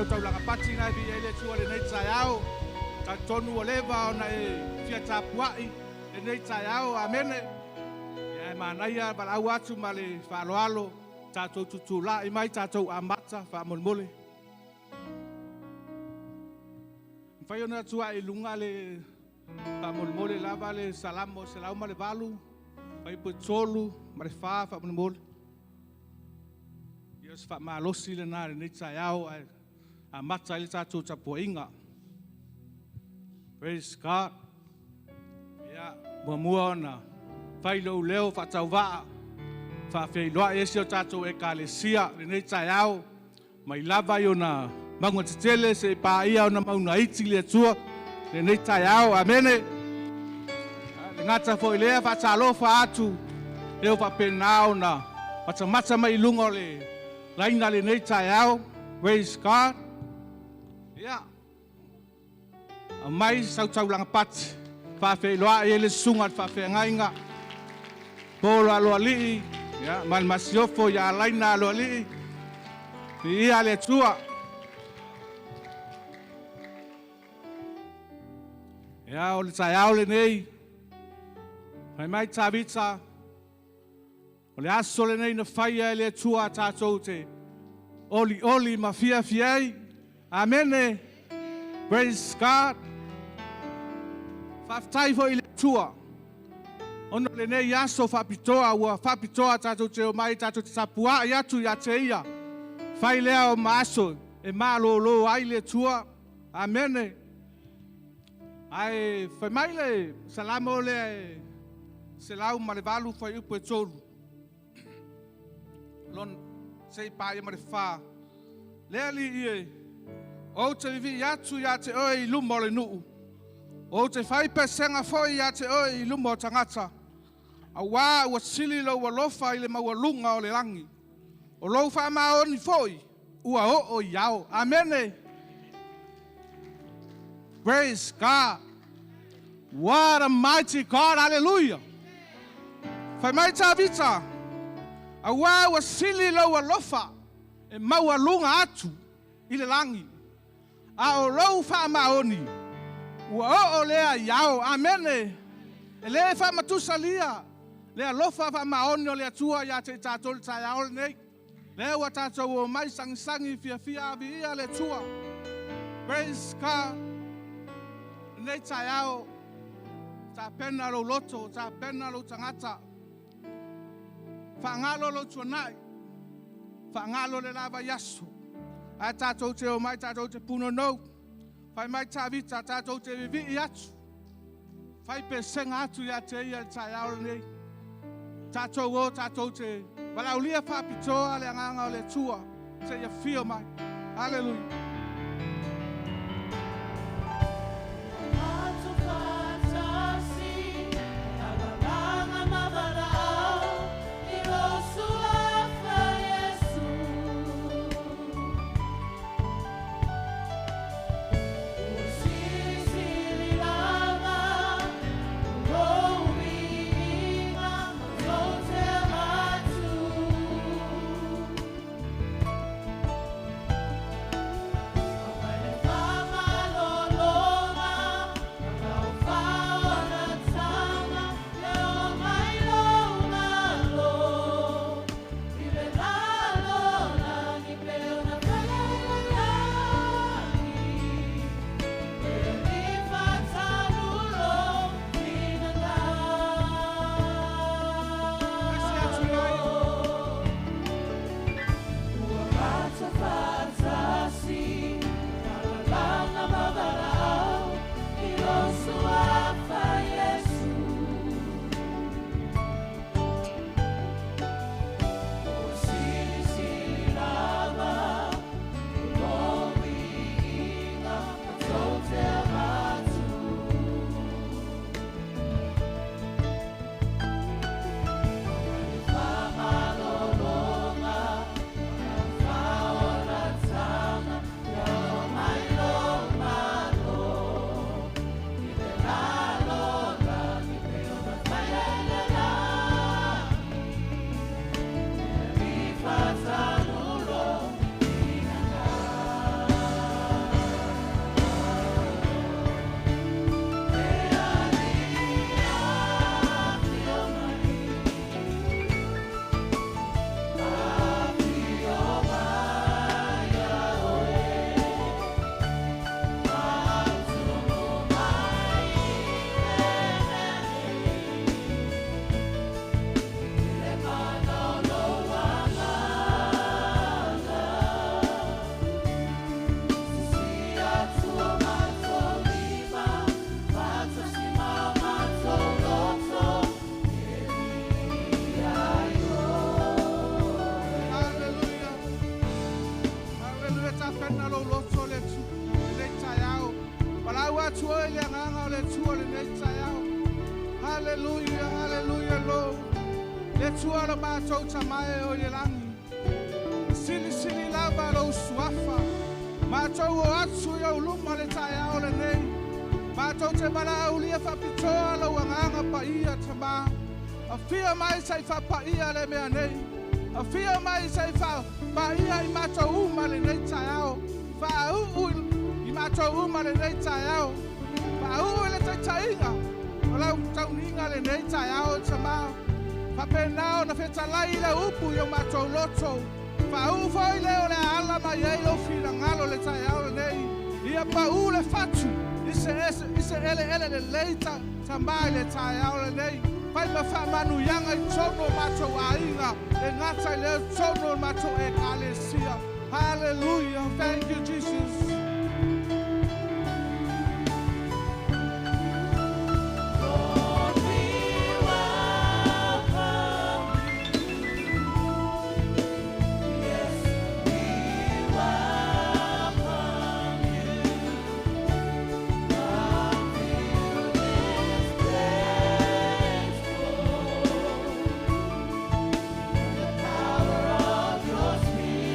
Sautaulaga pati na vi ele tua le nei taeao. Talitonu ua leva ona e fia tapuai lenei taeao. Amene. Ia e manaia valaau atu ma le faaaloalo tatou tutulai mai tatou amata faamolemole. Mafai ona atu ai i luga le faamolemole lava le Salamo 108, fuaiupu 3 ma le 4 faamolemole. Ia o se faamalosi lena i lenei taeao ae amata ai le tatou tapuaiga. Praise God. Ia, muamua ona fai lou leo faatauvaa, faafeiloai ai si o tatou Ekalesia lenei taeao, mai lava i ona mauga tetele seia paia ona mauga iti le Atua lenei taeao. Amene. Le gata foi lea, faatalofa atu leo faapena ona matamata mai i luga o le laina lenei taeao. Praise God. Ia, aumai Sautaulaga pati, faafeiloai ai le susuga i le faafeagaiga Polo Aloalii, ia, ma le masiofo ia Alaina Aloalii. Viia le Atua. Ia, o le taeao lenei, fai mai Tavita, o le aso lenei na faia e le Atua tatou te olioli ma fiafia ai. Amene. Praise God. Faafetai foi i le Atua ona o lenei aso faapitoa ua faapitoa tatou te omai tatou te tapuai atu ia te ia. Fai lea o ma aso e malōlō ai le Atua. Amene. Ae fai mai le Salamo lea e 108 fuaiupu e 3. Lon seia paia ma le 4. Le Alii e, ou te vivii atu ia te oe i luma o le nuu. Ou te fai pesega foi ia te oe i luma o tagata. Auā ua sili lou alofa i le maualuga o le lagi. O lou faamaoni foi ua oo i ao. Amene. Praise God. What a mighty God. Hallelujah. Fai mai Tavita, auā ua sili lou alofa e maualuga atu i le lagi. A o lou faamaoni ua oo lea i ao. Amene. E le faamatusalia le alofa faamaoni o le Atua ia te i tatou le taeao lenei. Lea ua tatou omai sagisagi fiafia viia le Atua. Praise God. Lenei taeao, tapena lou loto, tapena lou tagata. Faagalo lou tuanai, faagalo le lava i aso. Ae tatou te omai tatou te punonou. Fai mai Tavita tatou te vivii atu. Fai pesega atu ia te ia le taeao lenei. Tatou o tatou te valaaulia faapitoa le agaga o le Atua seia afio mai. Hallelujah. Atu faatasi, alalaga ma valaau, i lou suafa Iesu. Ua silisili lava, lou viiga tou te avatu. Le tua lo mātou tamae o le langi. Sili sili lava lo usuafa. Mātou o atu i au luma le tae ao le nei. Mātou te mala aulia whapitoa lo anganga pa ia tama. A fia mai sai whapaia le mea nei. A fia mai sai whapaia i mātou uma le nei tae ao. Whaau i mātou uma le nei tae ao. Whaau i le taitainga. O lau tauninga le nei tae ao tama. Whapenao na whetalai le upu i o mātou loto. Whaau foi leo le ala mai ei lo whina ngalo le tae ao le nei. Ia pau le fatu. Ise ese ele ele le leita tamai le tae ao le nei. Pai ma whamanu yanga i tono mātou ainga. E ngata i leo tono mātou e kalesia. Hallelujah. Thank you, Jesus. Lord, we welcome you. Yes, we welcome you. Come fill this place, Lord, with the power of your Spirit.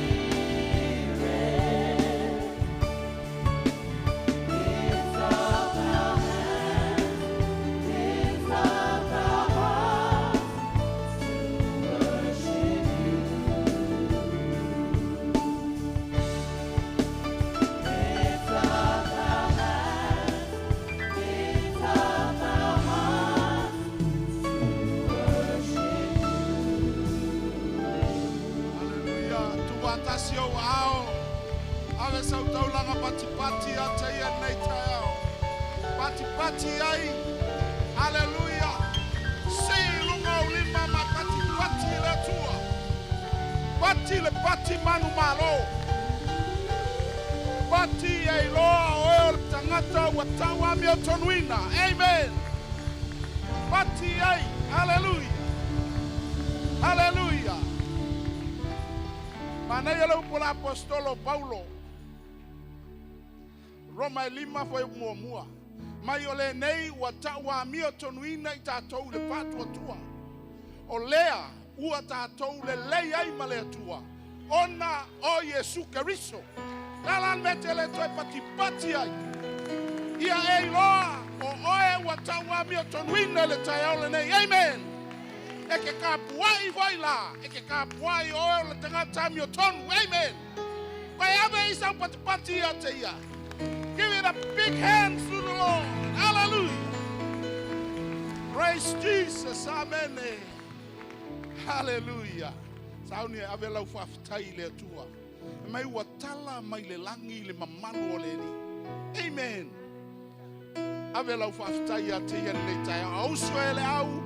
Lift up our hands. Lift up our hearts to worship you. Lift up our hands, lift up our hearts to worship you. Hallelujah. Tuatasi o ao. Ave sau taulanga pati pati a te ia nei te ao. Pati pati ai. Hallelujah. Si lunga o lima ma pati pati le tua. Pati le pati manu malo. Pati e loa o e o le tangata ua tau ami o tonuina. Amen. Pati ai. Hallelujah. Hallelujah. Manai le upu la apostolo Paulo. Roma e lima foi mua mua. Mai o le nei ua tau amio tonuina i tātou le pātua tua. O lea ua tātou le lei ai ma le atua. Ona o Iesu Keriso. Lala mete le toe pati pati ai. Ia e iloa o oe ua tau amio tonuina le tai ao le nei. Amen. E ke ka puai vai la. E ke ka puai oe o le tangata amio tonu. Amen. Koe ave i sau pati pati ia te ia. Give it a big hand to the Lord. Hallelujah. Praise Jesus. Amen. Hallelujah. Sauni ave lau whaafitai le atua. E mai ua tala mai le langi le mamalu o le ni. Amen. Ave lau whaafitai a te ia nei tai. Auso e le au.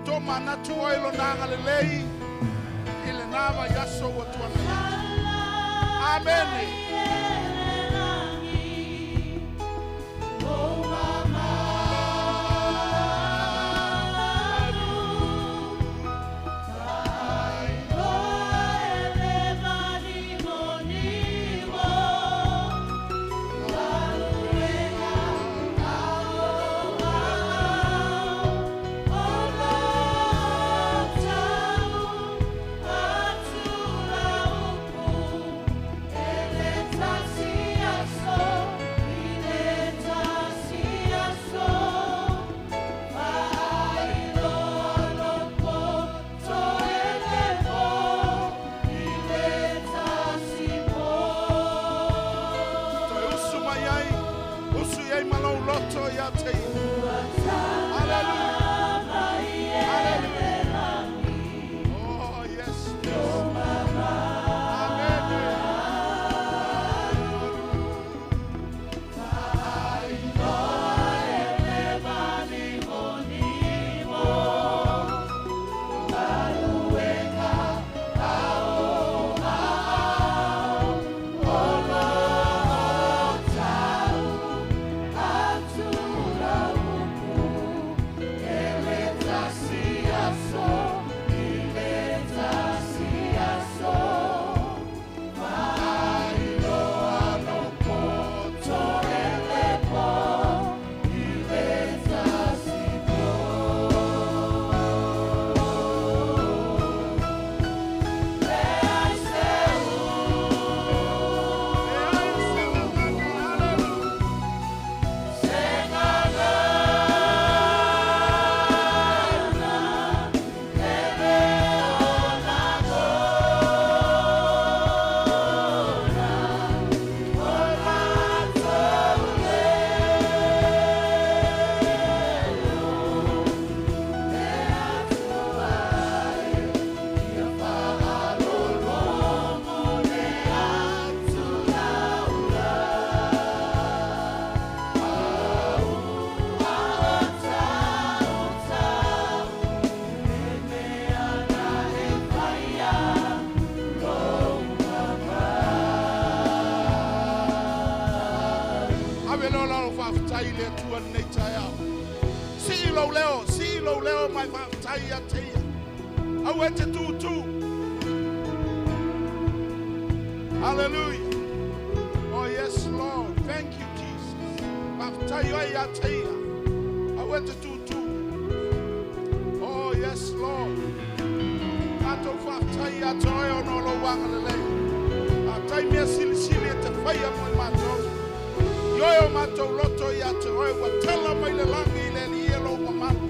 Tō manatu oi lo nanga le lei. I le nava i aso ua tuana ia. Amen. Tau, lou leo, sii lou leo mai faafetai ia te ia. Aua e te tutū. Hallelujah. Oh yes, Lord. Thank you, Jesus. Faafetai oe ia te ia. Aua e te tutū. Oh yes, Lord. Tatou faafetai ia te oe ona o lou agalelei. Faafetai mea silisili e te faia mo i matou. I oe o matou loto ia te oe ua tala mai le lagi i le Alii e lou mamalu.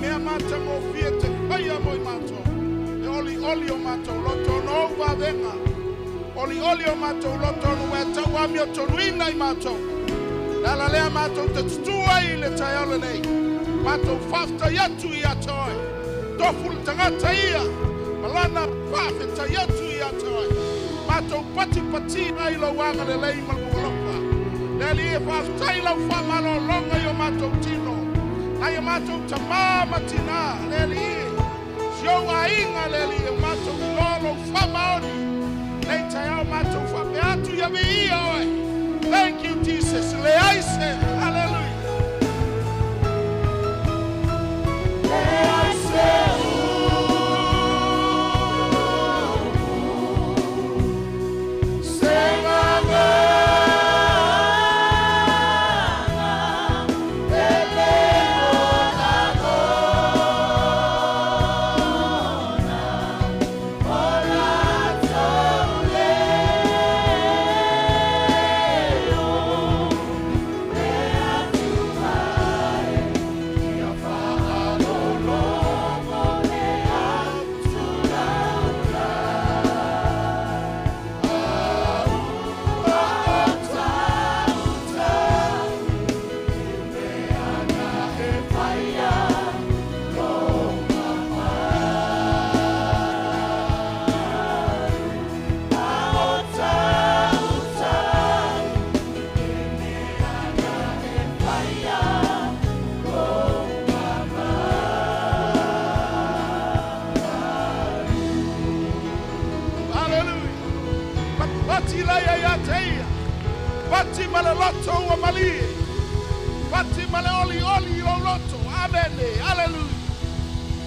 Mea matagofie te faia mo i matou. E olioli o matou loto ona o ou vavega. Olioli o matou loto ona ua e tauamiotonuina i matou. Le ala lea matou te tutū ai i le taeao lenei. Matou faafetai atu ia te oe. Tofu le tagata ia ma lana faafetai atu ia te oe. Matou patipatina i lou agalelei ma lou alofa. Le Alii e faafetai lau faamalologa i o matou tino. Nai o matou tamā ma tinā. Le Alii e. Si ou aiga le Alii e o matou iloa lou faamaoni. Nei taeao matou faapea atu ia viia oe. Thank you, Jesus. Leai se. Hallelujah. Leai se se gagana e le lagona o latou leo e atu ai ia faalologo le atu laula ua o tautai i mea na e faia lou mamalu a o tautai i mea na e faia lou mamalu. Hallelujah. Pati laia ia te ia. Pati ma le loto ua malie. Pati ma le olioli i lou loto. Amen. Hallelujah.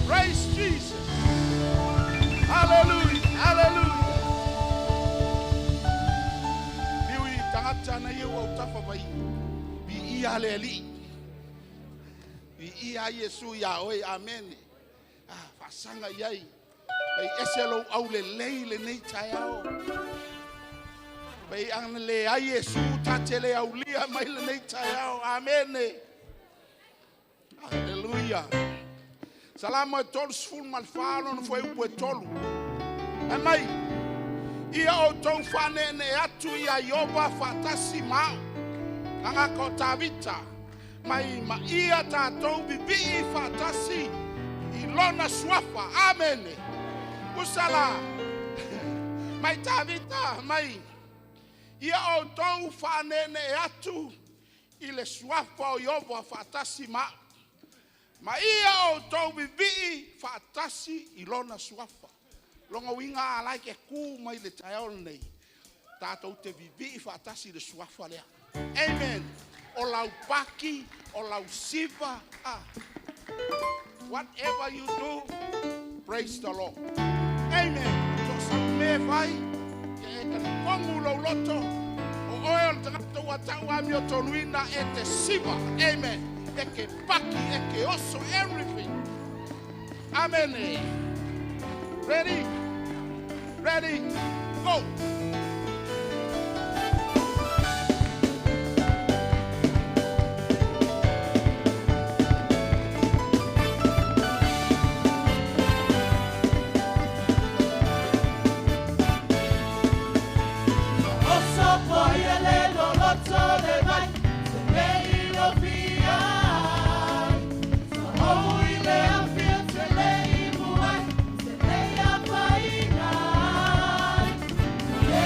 Praise Jesus. Hallelujah. Hallelujah. Liu i tagata na ia ua utafa vai. Viia le Alii. Viia Iesu ia oe. Amen. Ah, faasaga i ai. Pai ese lou aulelei lenei taeao. Pai ana leai Iesu ta te le aulia mai lenei taeao. Amen. Hallelujah. Salamo e 34 lona fuaiupu e 3. E mai, ia outou faaneenee atu ia Ieova faatasi ma au. Gagaka o Tavita, mai ma ia tatou vivii faatasi i lona suafa. Amene. Usala, mai Tavita, mai, ia outou faaneenee atu i le suafa o Ieova faatasi ma au. Ma ia outou vivii faatasi i lona suafa. Longa uiga ala ke ku mai le taeao lenei. Tatou te vivii faatasi i le suafa lea. Amen. O lau paki, o lau siva. Ah. Whatever you do, praise the Lord. Amen. So sau me fai, ia e talikongu lou loto, o oe o le tagata ua tauamiotonuina e te siva. Amen. E ke paki, e ke oso, everything. Amen. Ready? Ready? Go. Oso poi le loloto le mai, se lei lo fiai. Sa ou i le afia te lei muai, se lei a painai. Le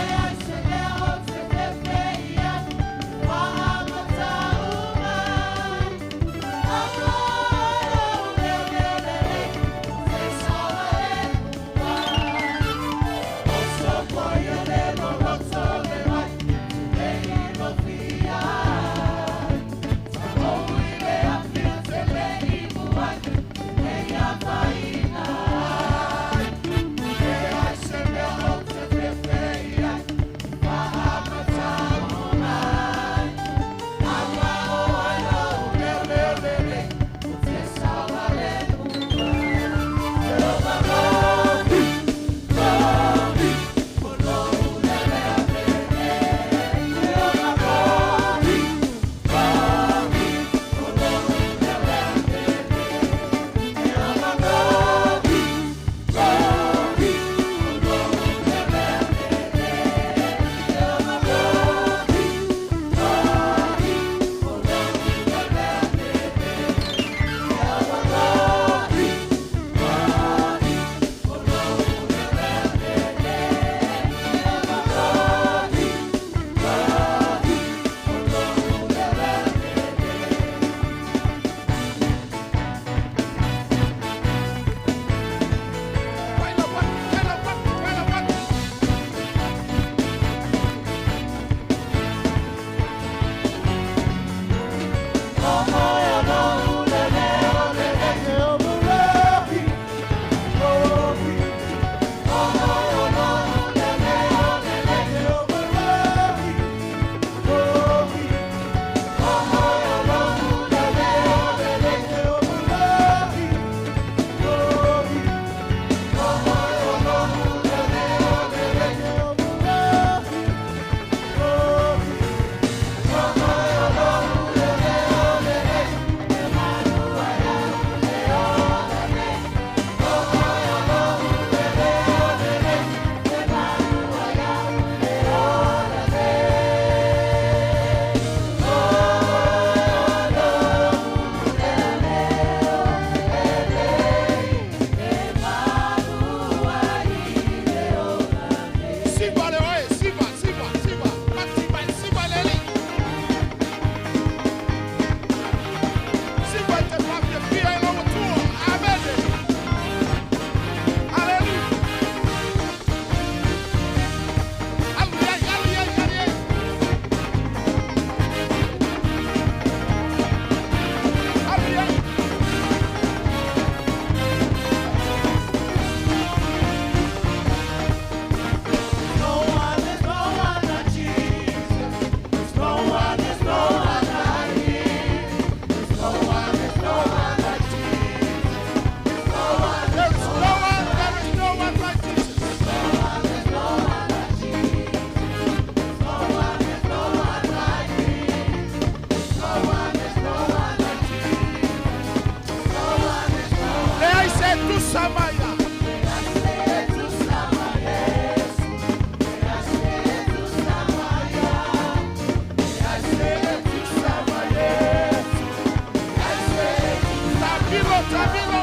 Tamilo, tamilo.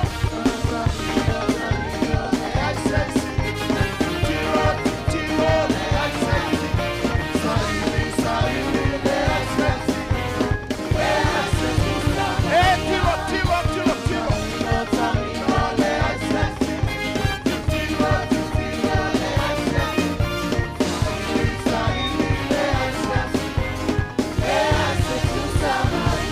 Leai se isi. Tilotilo, tilo, leai se isi. Saili, saili, leai se isi. E tilo, tilo, tilo, tilo. Leai se isi. Tilo, tilo, leai se isi. Saili, leai se isi. Leai se tusa mai.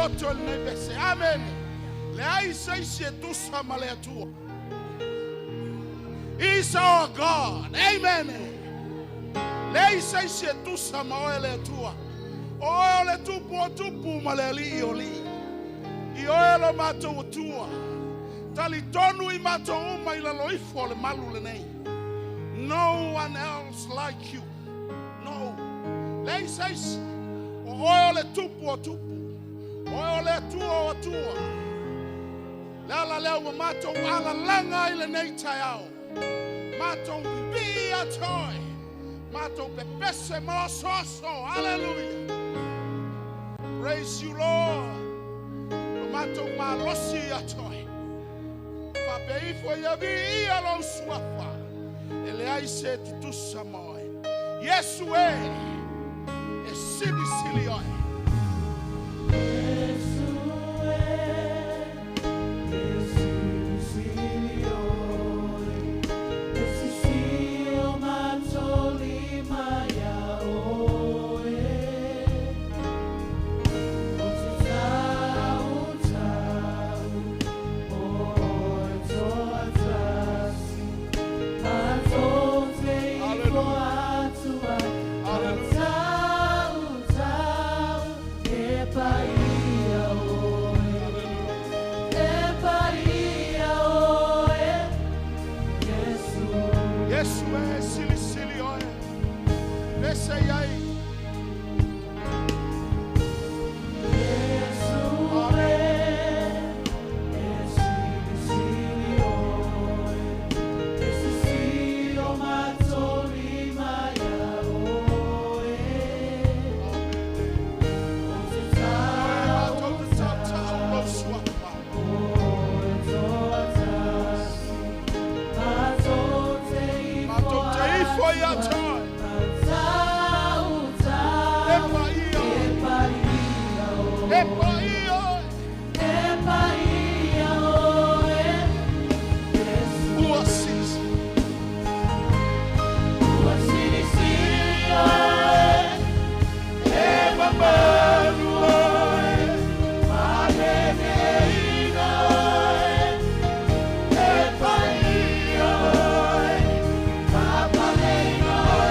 loto i lenei vese. Amene. Leai se isi e tusa ma le Atua. He's our God. Amen. Leai se isi e tusa ma oe le Atua. O oe o le tupu o tupu ma le alii o alii. I oe lo matou Atua. Talitonu i matou uma i lalo ifo o le malu lenei. No one else like you. No. Leai se isi. O oe o le tupu o tupu. O oe o le Atua o atua. Le ala lea ua matou alalaga i lenei taeao. Matou pipii ia te oe. Matou pepese ma osoaso. Hallelujah. Praise you, Lord. Lo matou malosi ia te oe. Faapea ifo ia viia lou suafa. E leai se tutusa ma oe. Iesu e. E silisili oe. Iesu e, e silisili oe, e sisi o matou lima ia oe. Ou te tau tau, o oe toatasi, matou te ifo atu ai, Hallelujah. tau tau, e paia oe. E paia oe, Iesu. Iesu e silisili oe. Pese i ai. Iesu e, e silisili oe, e sisi o matou lima ia oe. Ou te tau Matou te tau tau lou suafa. oe toatasi, matou te ifo Matou te ifo ia atu te oe. Tau tau, E paia e oe. paia oe. E paia oe. E paia oe, Iesu. Ua silisili. Ua silisili oe, E mamalu oe. Faaleleiga oe, e paia oe, faapaleina oe.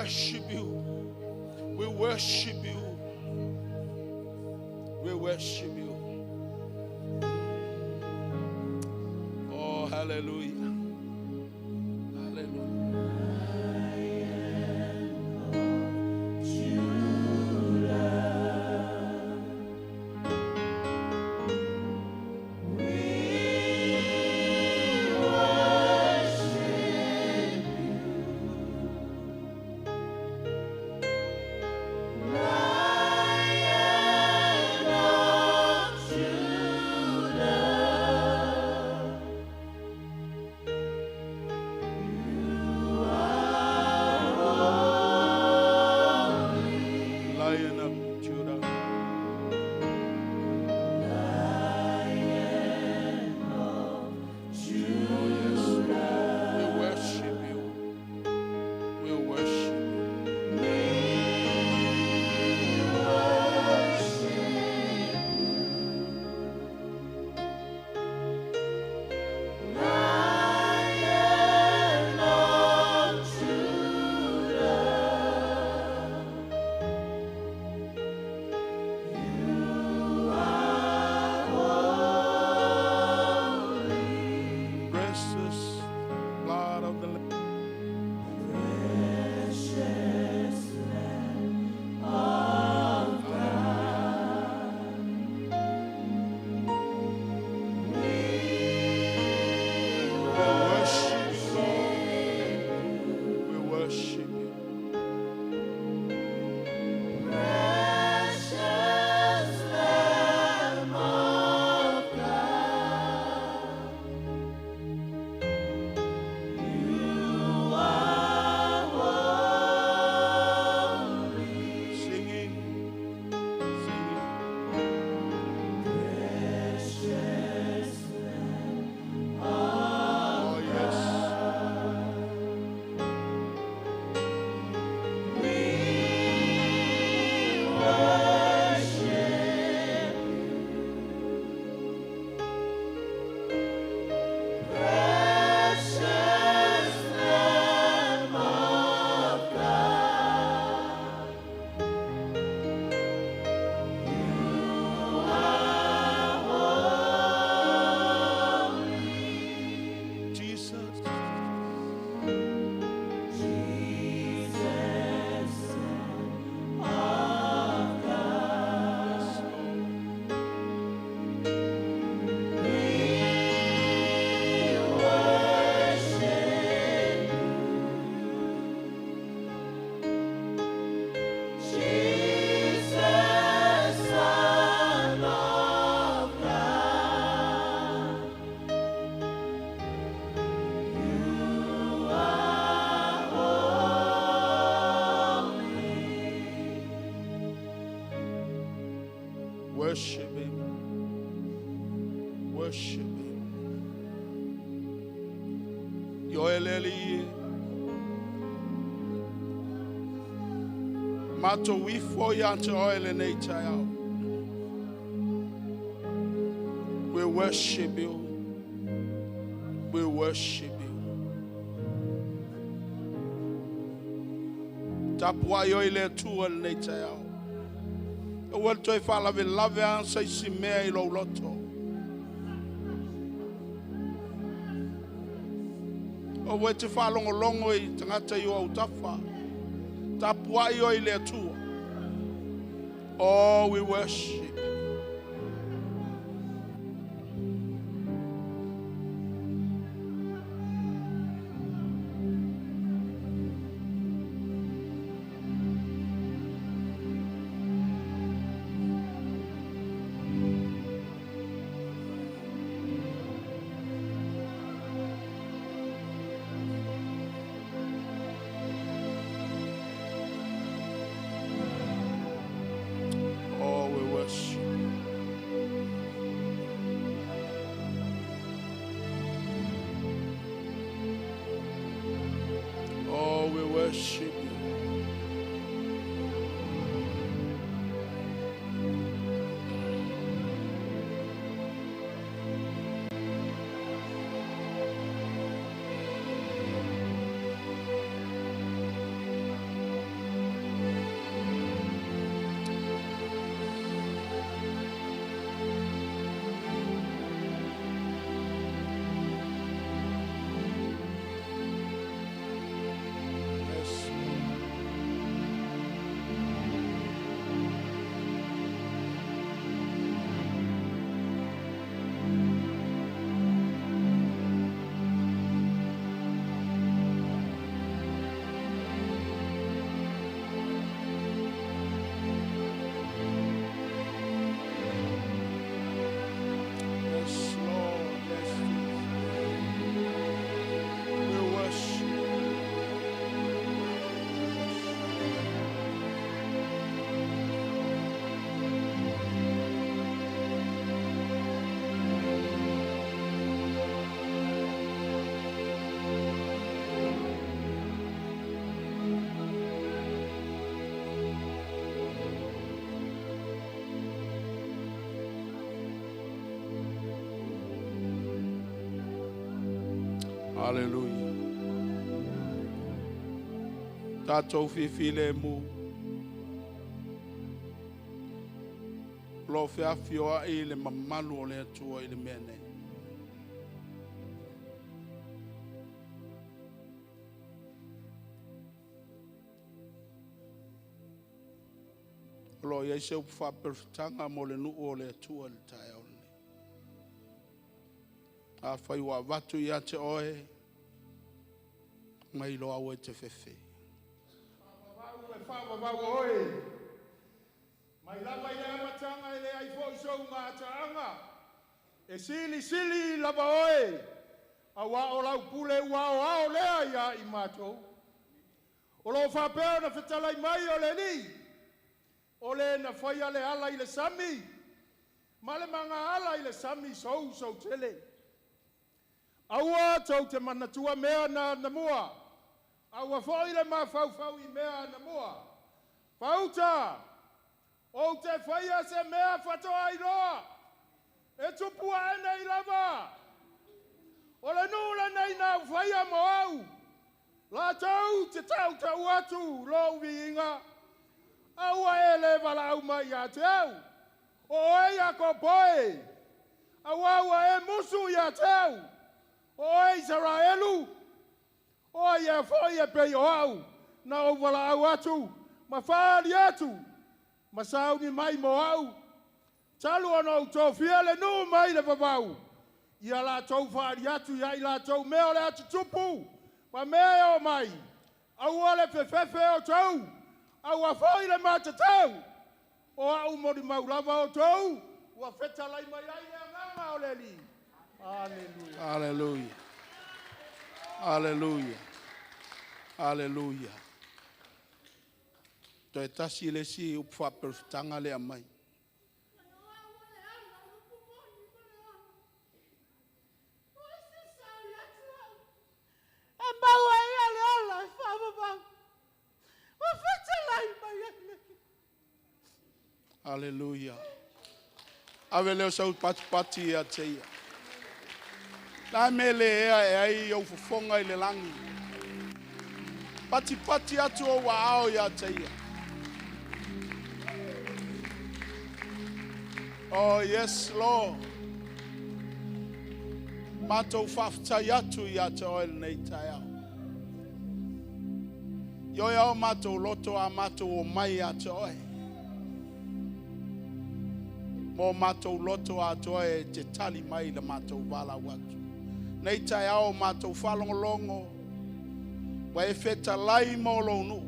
Worship you. We worship you. We worship you. Oh, hallelujah. Hallelujah. Lion of Judah. Oh, yes. We worship you. We worship you. Precious blood of the Lamb. We worship you, Lord. We worship you. Singing, singing. Oh, yes. Jesus. Yes, Lord. Worship him. Worship him. Yoeleli. Mato wifo yante oil nature. We worship you. We worship you. Tapua yo ile tu el nature. O el toi whalawe lave ansa i si mea i lou loto. O e te whalongolongo i tangata i o autafa. Tapua i o i le atua. Oh, we worship. Oh, we worship. Oh, we worship you. Haleluia. Tatou fifilemu. Lo feafioai le mamalu o le Atua i le mea nei. O lo o i ai se upu faaperefetaga mo le nuu o le Atua i le taeao lenei. Afai ua avatu ia te oe, mai loa aua e te fefe. Faavavau e faavavau oe. Mai lava i le amataga e leai foi sou gataaga. E silisili lava oe, auā o lau pule ua aoao lea iā i matou. O lo o faapea ona fetalai mai o le Alii, o le na faia le ala i le sami, ma le magaala i le sami sousoutele. Aua tou te manatua mea na anamua, aua foi le mafaufau i mea anamua. Fauta, ou te faia se mea faatoa iloa, e tupu ae nei lava. O le nuu lenei na ou faia mo au, latou te tautau atu lou viiga. Aua e le valaau mai ia te au, o oe Iakopo e, auā ua e musu ia te au, o oe Isaraelu. O ai ea foi e pei o au, na ou valaau atu, ma faaali atu, ma sauni mai mo au, talu ona ou tofia le nuu mai le vavau, ia latou faaali atu ia i latou mea o le a tutupu, ma mea e oo mai. Aua le fefefe outou, aua foi le matatau. O au molimau lava outou, ua fetalai mai ai le Agaga o le Alii. Aleluia. Haleluia. Haleluia. Haleluia. Toe tasi le isi upu faaperefetaga lea mai. E maua ai le ola e faavavau. Ua fetalai mai ai le Haleluia. Ave leo sau patipati ia te ia. La me le ea e ai au fofoga i le lagi. Patipati atu o ua ao ia te ia. Oh yes, Lord. Matou faafetai atu ia te oe lenei taeao. Ioe ao matou loto a matou o mai ia te oe. Mo matou loto a te oe e te tali mai le matou valaau atu. Nei taeao matou faalogologo, ua e fetalai ma o lou nuu.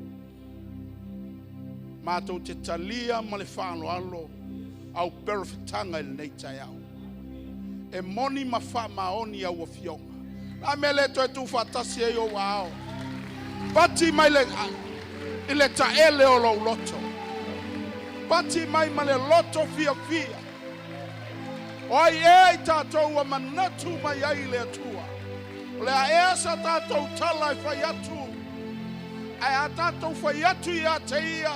Matou te talia ma le faaaloalo au perofetaga i lenei taeao. E moni ma faamaoni au afioga. La mea le toe tuufaatasi ai ou aao. Pati mai le, i le taele o lou loto. Pati mai ma le loto fiafia. O ai ea i tatou ua manatu mai ai le Atua. O le a ea sa tatou tala e fai atu. Ae a tatou fai atu ia te ia,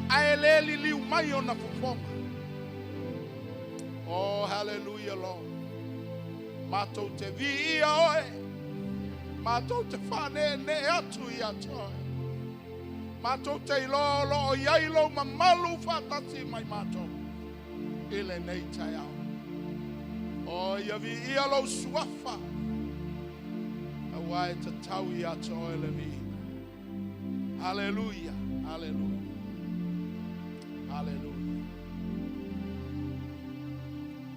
ae le liliu mai ona fofoga. Oh, hallelujah, Lord. Matou te viia oe. Matou te faaneenee atu ia te oe. Matou te iloa o lo o i ai lou mamalu faatasi mai matou i lenei taeao. O ia viia lou suafa. Auā e tatau ia te oe le viiga. Hallelujah, hallelujah, hallelujah.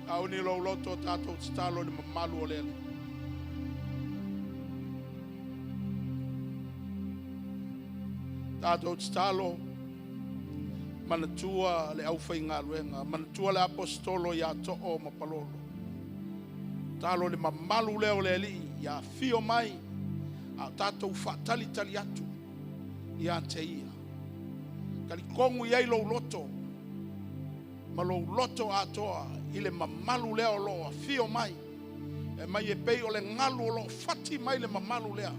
Auni lou loto tatou tatalo i le mamalu o le Alii. Tatou tatalo manatua le aufaigaluega, manatua le aposetolo ia Too ma Palolo. Talo le mamalu lea o le Alii ia afio mai a o tatou faatalitali atu ia te ia. Talitonu i ai lou loto ma lou loto atoa i le mamalu lea o lo o afio mai. E mai e pei o le galu o lo o fati mai le mamalu lea.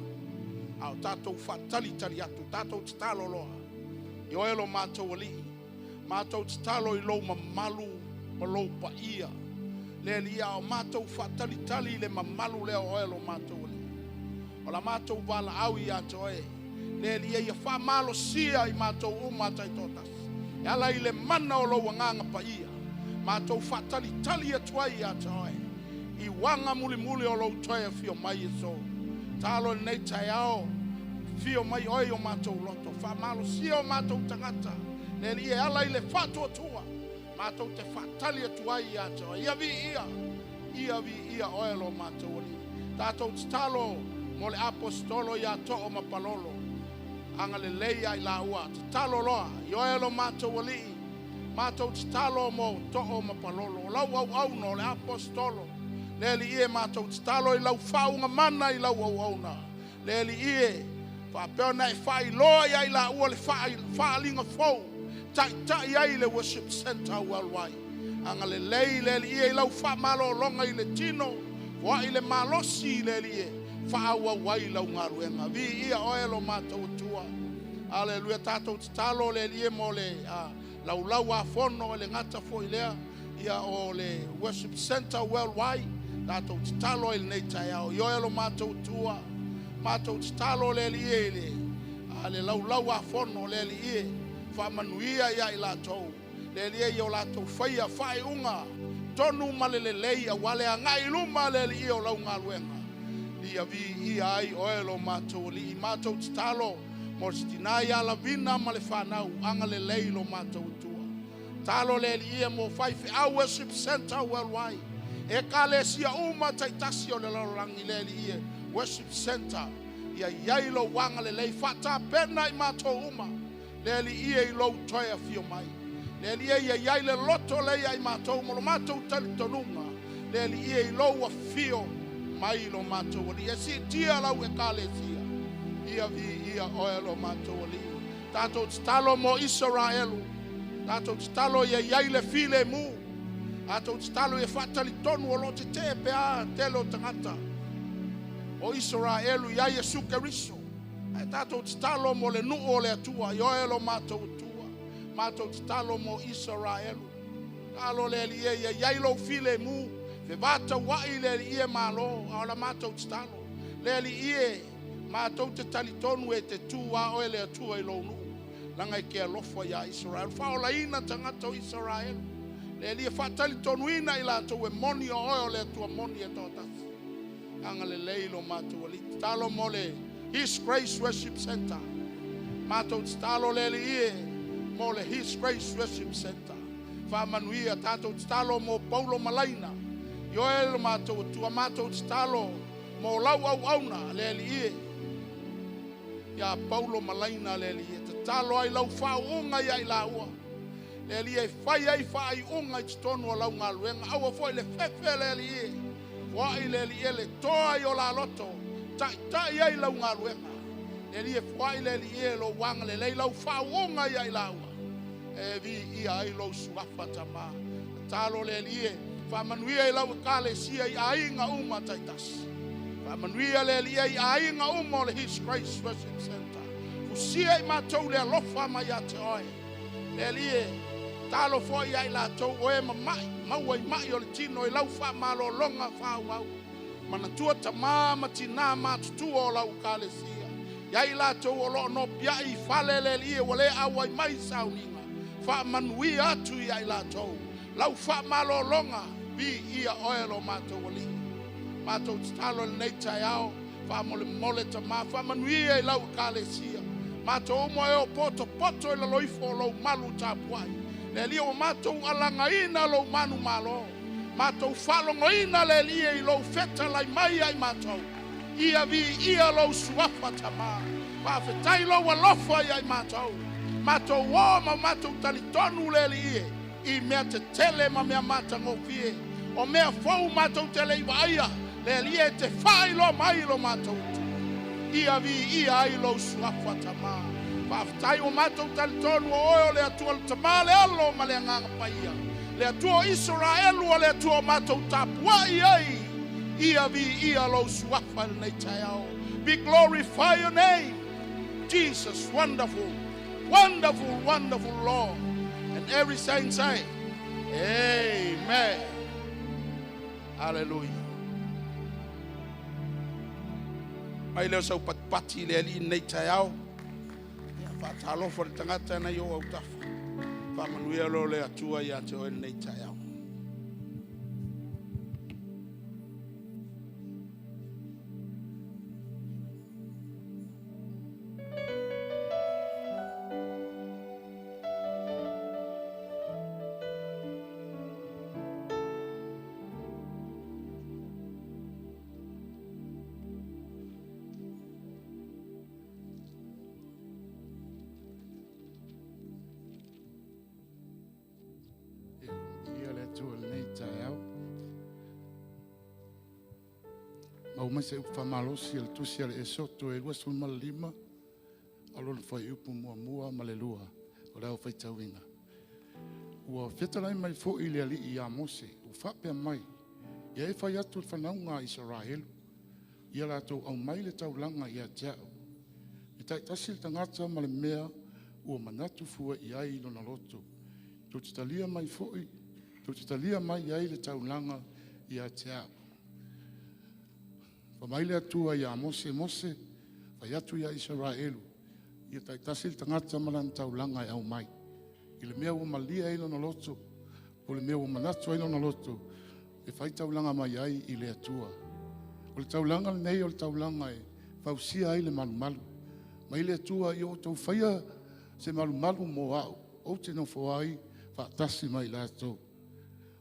A o tatou faatalitali atu, tatou tatalo loa. I oe lo matou Alii, matou tatalo i lou mamalu ma lou paia. Le Alii, a o matou faatalitali i le mamalu lea o oe lo matou Alii. O la matou valaau ia te oe, le Alii e, ia faamalosia i matou uma taitoatasi e ala i le mana o lou Agaga Paia, matou faatalitali atu ai ia te oe i uaga mulimuli o lou toe afio mai Iesu. Talo i lenei taeao, afio mai oe i o matou loto, faamalosia o matou tagata, le Alii e ala i le faatuatua, matou te faatali atu ai ia te oe. Ia viia, ia viia oe lo matou Alii. Tatou tatalo mo le aposetolo ia Too ma Palolo, agalelei ia i laua, tatalo loa i oe lo matou Alii. Matou tatalo mo Too ma Palolo, o lau auauna o le aposetolo, le Alii e, matou tatalo i lau faauuga mana i lau auauna, le Alii e, faapea ona e faailoa ia i laua le faaaliga fou, taitai ai le Worship Center Worldwide. Agalelei le Alii e i lau faamalologa i le tino, foai le malosi le Alii e, faaauau ai lau galuega. Viia oe lo matou Atua. Aleluia. Tatou tatalo le Alii e mo le laulau a fono e le gata foi lea ia o le Worship Center Worldwide. Tatou tatalo ai lenei taeao i oe lo matou Atua. Matou tatalo le Alii e i le laulau a fono, le Alii e, faamanuia ia i latou, le Alii e, i o latou faia faaiuga tonu ma le lelei aua le agai i luma, le Alii, o lau galuega, ia viia ai oe lo matou Alii. Matou tatalo mo se tina ia Lavina ma le fanau, agalelei lo matou Atua. Talo le Alii mo faifeau Worship Center Worldwide, ekalesia uma taitasi o le lalolagi, le Alii e, Worship Center, ia iai lou agalelei, faatapena i matou uma, le Alii e, i lou toe afio mai. Le Alii e, ia iai le loto le ia i matou mo lo matou talitonuga, le Alii e, i lou afio mai lo matou Alii, e siitia lau ekalesia. Ia viia oe lo matou Alii. Tatou tatalo mo Isaraelu. Tatou tatalo ia iai le filemu. Tatou tatalo ia faatalitonu o loo tetee pea tele o tagata o Isaraelu ia Iesu Keriso. Ae tatou tatalo mo le nuu o le Atua i oe lo matou Atua. Matou tatalo mo Isaraelu. Talo le Alii e, ia iai lou filemu, fevatauai le Alii e malo, a o la matou tatalo. Le Alii e, matou te talitonu e te tu a oe le Atua i lou nuu, laga e ke alofa ia Israel. Faolaina tagata o Israel. Le Alii e, faatalitonuina i latou e moni o oe o le Atua moni e toatasi. Agalelei lo matou Alii. Tatalo mo le His Grace Worship Center. Matou tatalo le Alii e mo le His Grace Worship Center. Faamanuia. Tatou tatalo mo Paulo Malaina. I oe lo matou Atua, matou tatalo mo lau auauna, le Alii e. Ia Paulo Malaina, le Alii e, tatalo ai lau faauuga ia i laua. Le Alii e, fai ai faaiuga i totonu o lau galuega. Aua foi le fefe, le Alii e. Foai le Alii e le toa i o la loto. Taitai ai lau galuega. Le Alii e, foai le Alii e lou agalelei lau faauuga ia i laua. E viia ai lou suafa Tama. Tatalo le Alii e, faamanuia i lau ekalesia i aiga uma taitasi. Faamanuia le Alii e i aiga uma o le His Grace Worship Center. Fusia i matou le alofa mai ia te oe. Le Alii e, talo foi ia i latou o e mamai, maua i mai o le tino i lau faamalologa faaauau. Manatua tamā ma tinā matutua o lau ekalesia. Ia i latou o loo nopiai i fale, le Alii e, ua le auai mai sauniga. Faamanuia atu ia i latou. Lau faamalologa, viia oe lo matou Alii. Matou tatalo i lenei taeao, faamolemole Tamā, faamanuia i lau ekalesia. Matou uma e o potopoto i lalo ifo o lou malu tapuai. Le Alii ua matou alagaina lou manu malo. Matou faalogoina le Alii e i lou fetalai mai ai matou. Ia viia lou suafa Tamā. Faafetai lou alofa ia i matou. Matou o ma matou talitonu le Alii e i mea tetele ma mea matagofie. O mea fou matou te le i vaaia. Le Alii e te faailoa mai lo matou Atua. Ia viia ai lou suafa Tamā. Faafetai ua matou talitonu o oe o le Atua le Tamā, le Alo ma le Agaga Paia. Le Atua o Isaraelu o le Atua o matou tapuai ai. Ia viia lou suafa i lenei taeao. Be glorify your name. Jesus, wonderful, wonderful, wonderful Lord. And every saint say, Amen. Hallelujah. Mai lea o sau patipati i le Alii i lenei taeao. Ia, faatalofa i le tagata na i ou autafa. Faamanuia loa le Atua ia te oe i lenei taeao. Ia le Atua i lenei taeao. Maua mai se upu faamalosi o le tusi a le Esoto e 25, o lona fuaiupu 1 ma le 2 o le au faitauina. Ua fetalai mai foi le Alii ia Mose, ua faapea mai, ia e fai atu i le fanauga a Isaraelu, ia latou aumai le taulaga ia te au. E taitasi le tagata ma le mea ua manatu fua i ai i lona loto. Tou te talia mai foi, tou te talia mai ai le taulaga ia te au. Fai mai le Atua ia Mose, Mose, fai atu ia Isaraelu, ia taitasi le tagata ma lana taulaga e aumai. I le mea ua malie ai lona loto, o le mea ua manatu ai lona loto, e fai taulaga mai ai i le Atua. O le taulaga lenei o le taulaga e fausia ai le malumalu. Mai le Atua ia outou faia se malumalu mo au, ou te nofo ai faatasi ma i latou.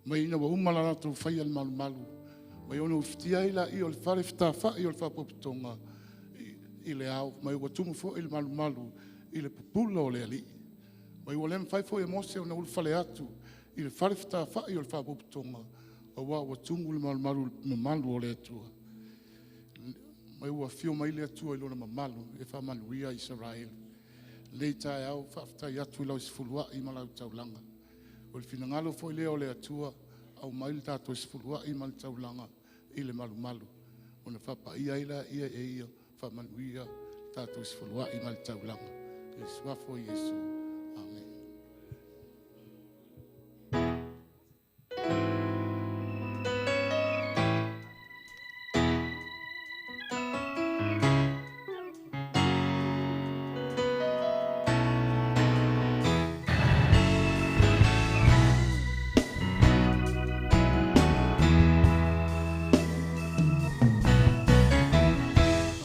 Mai ina ua uma la latou faia le malumalu, mai ona ufitia ai laia o le fale fetafai o le faapotopotoga i le ao, mai ua tumu foi le malumalu i le pupula o le Alii. Mai ua le mafai foi e Mose ona ulufale atu i le fale fetafai o le faapotopotoga, aua ua tumu le malumalu i le mamalu o le Atua. Mai ua afio mai le Atua i lona mamalu e faamanuia Isaraelu. Lenei taeao faafetai atu i lau sefuluai ma lau taulaga. O le finagalo foi lea o le Atua, aumai le tatou sefuluai ma le taulaga i le malumalu, ona faapaia ai lea e ia faamanuia le tatou sefuluai ma le taulaga. I le suafa o Iesu. Amen.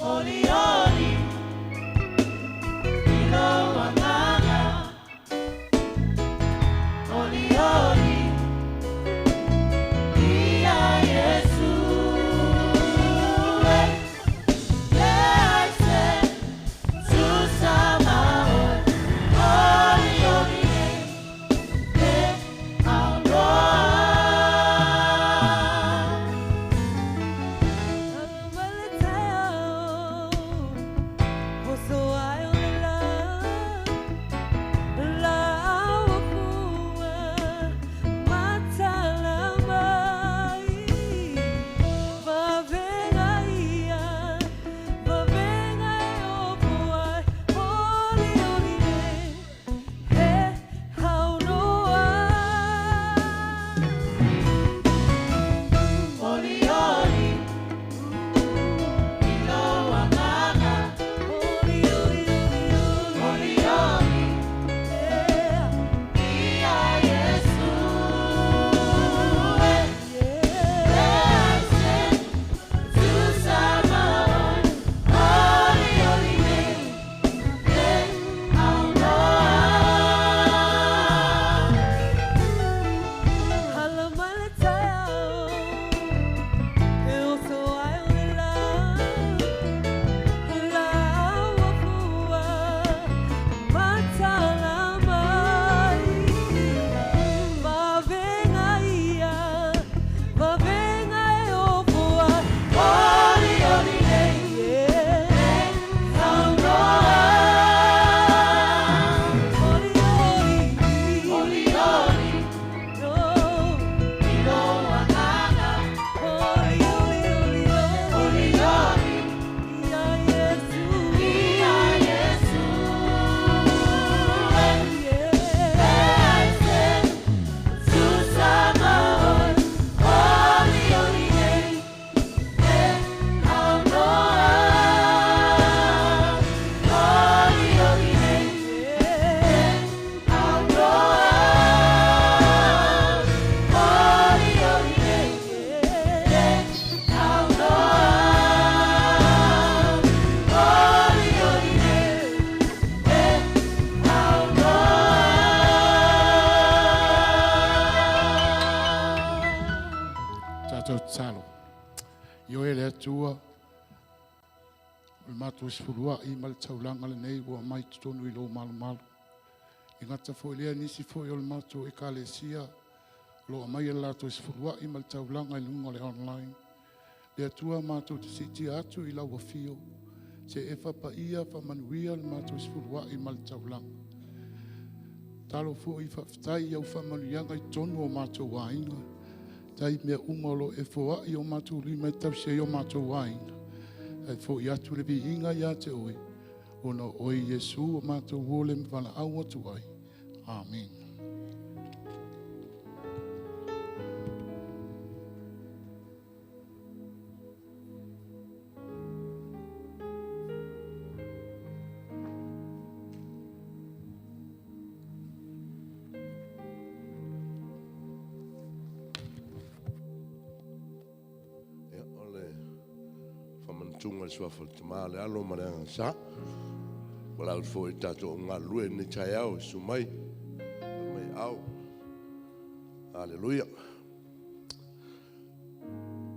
Oli oli, i lou agaga. Atua, o le matou sefuluai ma le taulaga lenei ua aumai i totonu i lou malumalu. E gata foi i lea nisi foi o le matou ekalesia o lo o aumaia le latou sefuluai ma le taulaga i luga o le online. Le Atua matou te siitia atu i lau afio, se e faapaia faamanuia le matou sefuluai ma le taulaga. Tatalo foi faafetai i au faamanuiaga i totonu o matou aiga. Faafetai i mea uma o lo o e foai i o matou lima e tausi ai o matou aiga. Ae foi atu le viiga ia te oe, ona o oe Iesu ua matou ole ma valaau atu ai. Amene. Ia, o le faamanatuga o le suafa o le Tama, le Alo ma le Agaga Sa. Valaau atu foi i le tatou au galulue i lenei taeao, susu mai, tali mai aao. Haleluia.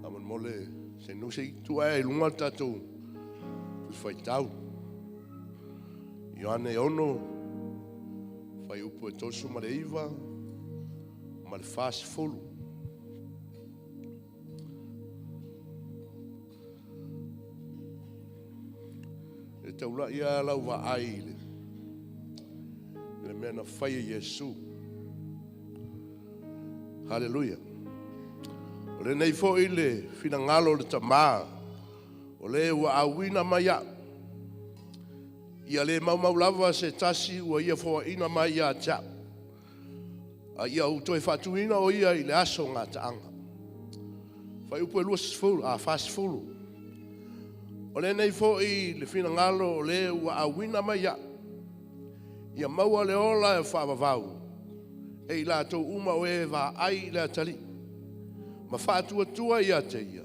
Faamolemole se i tuu ae i luga le tatou Tusi Faitau. Ioane 6, fuaiupu e 39 ma le 40. E taulai lava lau vaai i le mea na fai e Iesu. Haleluia. O lenei foi le finagalo o le Tama, o le ua auina mai au, ia le maumau lava se tasi ua Ia foaina mai ia te au, a ia ou toe faatuina o ia i le aso gataaga. Fuaiupu 20, 40. O lenei foi le finagalo o le ua auina mai au, ia maua le ola e faavavau e i latou uma o e vaai i le Atalii ma faatuatua ia te Ia,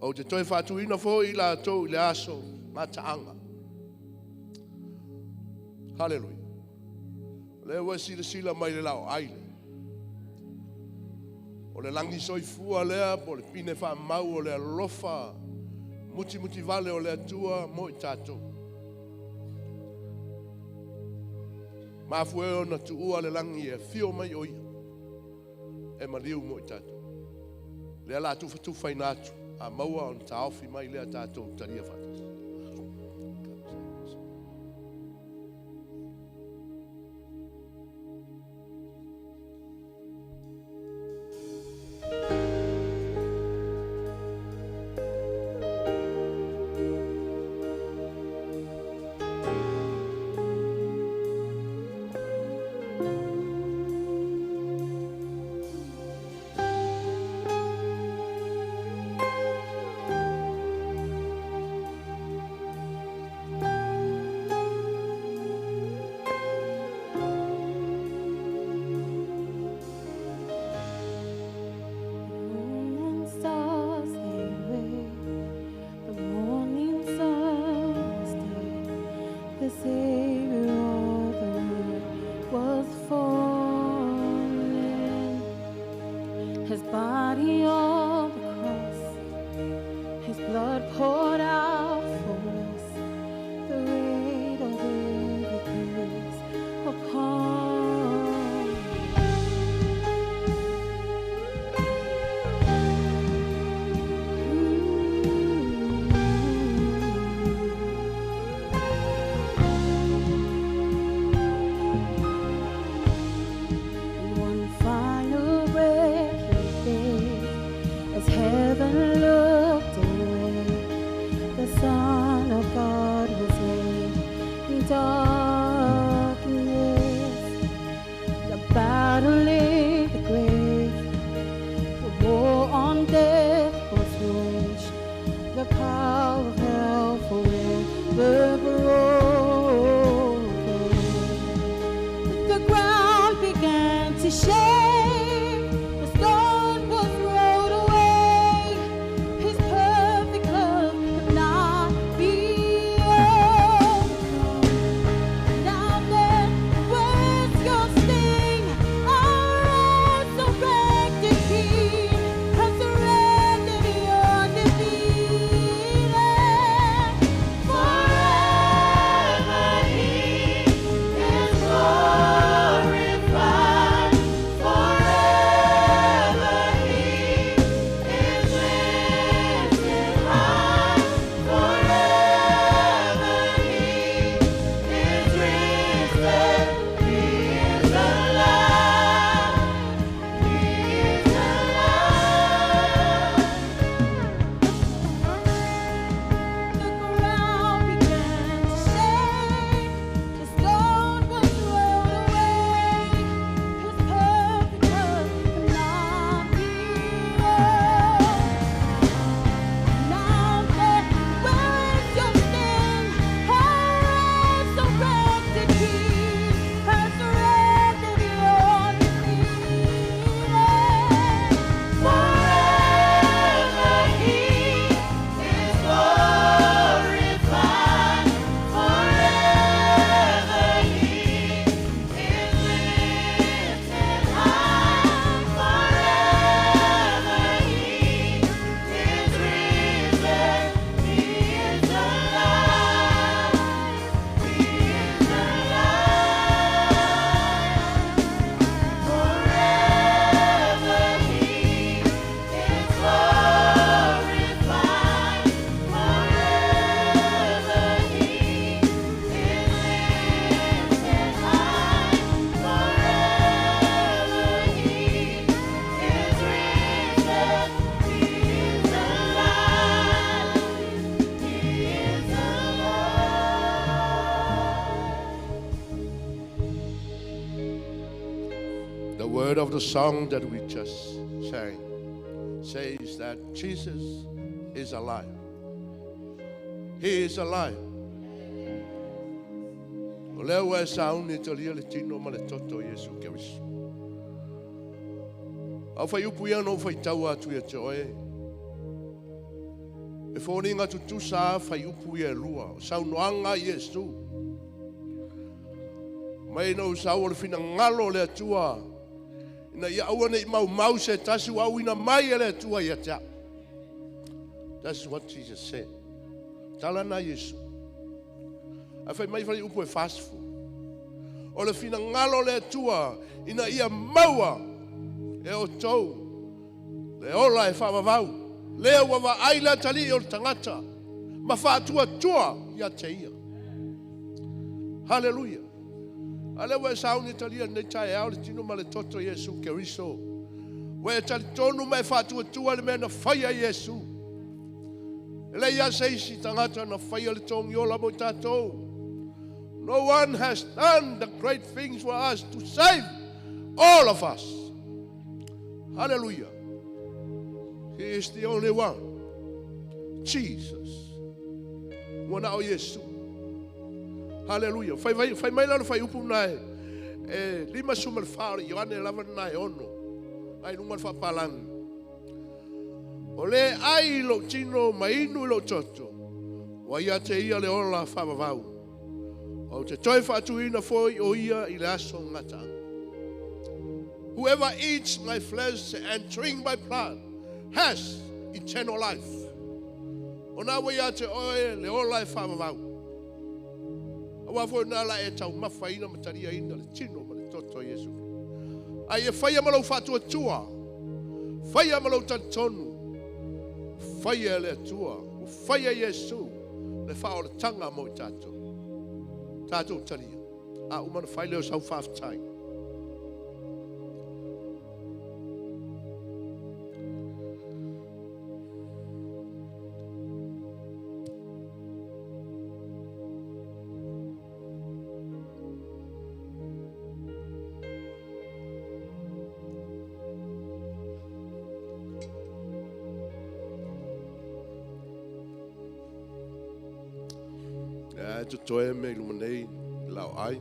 ou te toe faatuina foi i latou i le aso gataaga. Haleluia. O lea ua e silasila mai i le laoai lea. O le lagi soifua lea po o le pine faamau o le alofa mutimutivale o le Atua mo i tatou. Mafua ai ona tuua le lagi e afio mai o Ia e maliu mo i tatou. O lea o le a tufatufaina atu, a maua ona taofi mai lea tatou talia faatasi. Moon and stars they wait, the morning sun was dead. The Savior of the world was falling. His body on the cross, His blood poured out for us. The weight of every curse upon. And one final breath he gave as heaven looked away. The Word of the song that we just sang says that Jesus is alive. He is alive. O lea ua e sauni e talia le tino ma le toto Iesu Keriso. Au fai upu ia no fai tau atu ia te oe. E fōninga tutusa a fai upu ia e lua. O saunoanga Iesu. Mai na usau o le finangalo o le Atua. Ina ia aua nei mau mau se tasi ua auina mai e le Atua ia te au. That's what Jesus said. Tala na Iesu. A fai mai fai upu e fast food. O le finangalo o le Atua ina ia maua e o tou le ola e whaavavau. Lea ua vaai le atalii o le tagata ma faatuatua ia te ia. Hallelujah. A lea ua e sauni e talia lenei taeao le tino ma le toto Iesu Keriso. Ua e talitonu ma e faatuatua le mea na faia Iesu. E le ia se isi tagata na faia le togiola mo i tatou. No one has done the great things for us to save all of us. Hallelujah. He is the only one. Jesus. Ua na o Iesu. Hallelujah. Fai vai fai mai la le fai upu na e e 54 o le Ioane lava na e ono. Ai lunga le whapalangi. O le ai lo tino mainu i lo toto. Wa ia te ia le ola whaavavau. O te toi whaatuina foi o ia i le aso ngata. Whoever eats my flesh and drink my blood has eternal life. O nā wa ia te oe le ola e whaavavau. Aua foi nā la e tau mawha ina mataria ina le tino ma le toto Iesu. Ai e whaia malau whaatua tua. Whaia malau tantonu. Whaia le atua. O whaia Iesu. Le wha o le tanga mo i tātou. Tātou talia. A umana whai leo sau whaaftai. Ia te toe me i luma nei lau ai.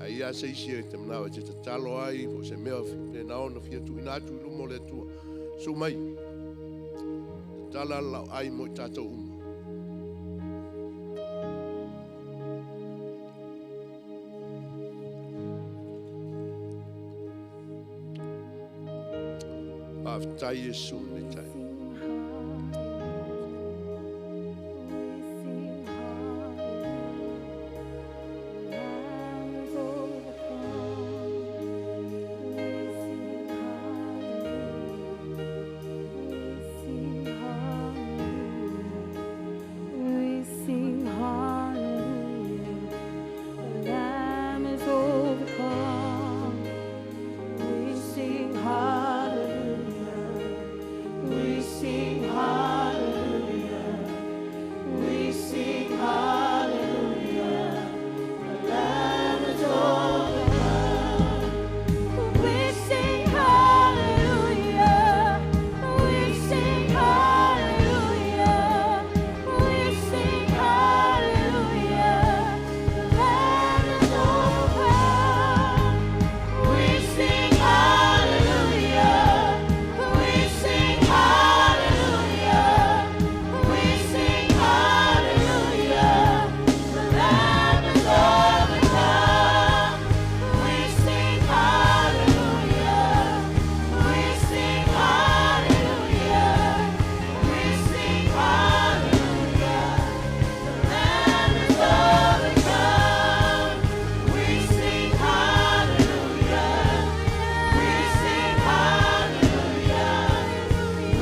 Ai ia se isi e te manao e te tatalo ai, o se mea pe nao na fia tuina atu i luma o le Atua. Su mai. Tatala lau ai mo i tātou uma. Whaftai Iesu nei tai. We sing hallelujah, the Lamb is overcome. We sing hallelujah, we sing hallelujah, we sing hallelujah, the Lamb is overcome. We sing hallelujah, we sing hallelujah, we sing hallelujah, the Lamb is overcome. We sing hallelujah, we sing hallelujah, we sing hallelujah, the Lamb is overcome. We sing hallelujah, we sing hallelujah, we sing hallelujah, the Lamb is overcome. We sing hallelujah, we sing hallelujah,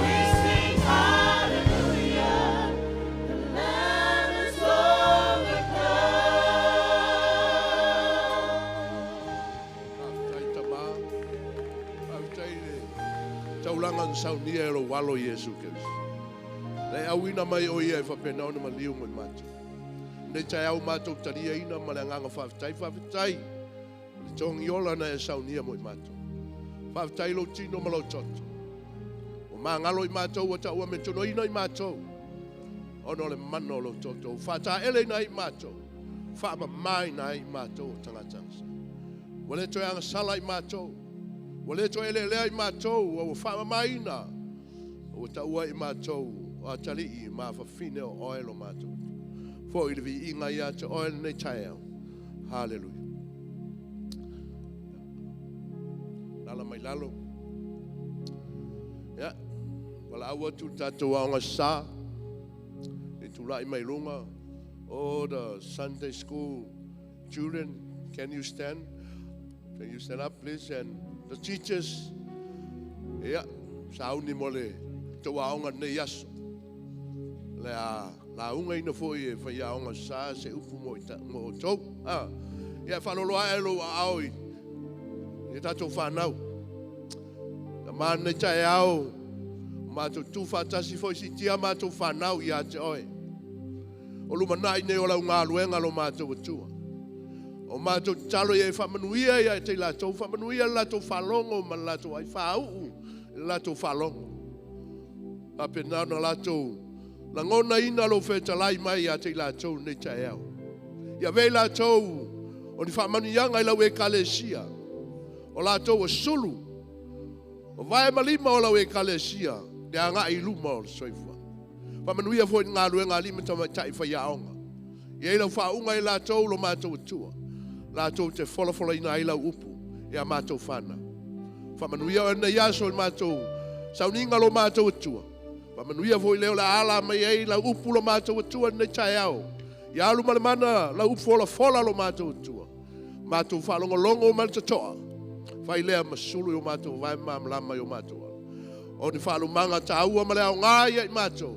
we sing hallelujah, the Lamb is overcome. Whaftai tama. Whaftai le taulanga na saunia e lo walo Iesu Keriso. Le auina mai o ia e whapenao na maliu mo i mātou. Nei tai au mātou talia ina ma le anganga whaftai, whaftai. Le tongi ola na e saunia mo i mātou. Whaatai lo tino ma lo toto. O mangalo i mātou, o taua me tonoina i mātou. Ono le mana o lo toto. Whaataa ele ina i mātou. Whaamamai na i mātou o tangata. Ua le toe agasala i mātou. Ua le toe eleelea i mātou. Ua whaamamaina. Ua taua i mātou. O atalii ma fafine o oe lo mātou. Fo i le viiga ia te oe lenei taeao. Hallelujah. Lala mai lalo. Ia, wala au atu le tātou aonga sa. I tūlai mai lunga. Oh, the Sunday school children, can you stand? Can you stand up, please? And the teachers, ia, sauni mo le tau aonga nei aso. Le a la unga ina foi e whai aonga sa se upu mo, ita, mo o tau. Ah, ia, whalolo ae lo a ao i i tātou whanau. Na māne tae ao, mātou tūwhātasi foi si tia mātou whanau i a te oe. O lumanai nei o lau ngā luenga lo mātou atua. O mātou talo ia e whamanuia ia e te lātou, whamanuia lātou whalongo ma lātou ai whauu, lātou whalongo. A pe nā lātou, langona ina lo whetalai mai ia te lātou nei tae ao. Ia vei lātou, o ni whamanuianga i lau e kalesia, o lātou o sulu, o vae malima o lau e kalesia, te anga i luma o le soifua. Whamanuia foi ngā luenga lima tamaitai whai aonga. Ia i lau whaunga i lātou lo mātou atua. Lātou te folafola ina ai lau upu i a mātou whana. Whamanuia o nei aso i mātou sauninga lo mātou atua. Whamanuia foi leo la ala mai ai lau upu lo mātou atua nei tae ao. Ia alu malemana lau upu fola fola lo mātou atua. Mātou whaalongolongo o le tatoa. Whai lea masulu i o mātou vai mamlama i o mātou. O ni whaalumanga tāua ma le ao ngā ia i mātou.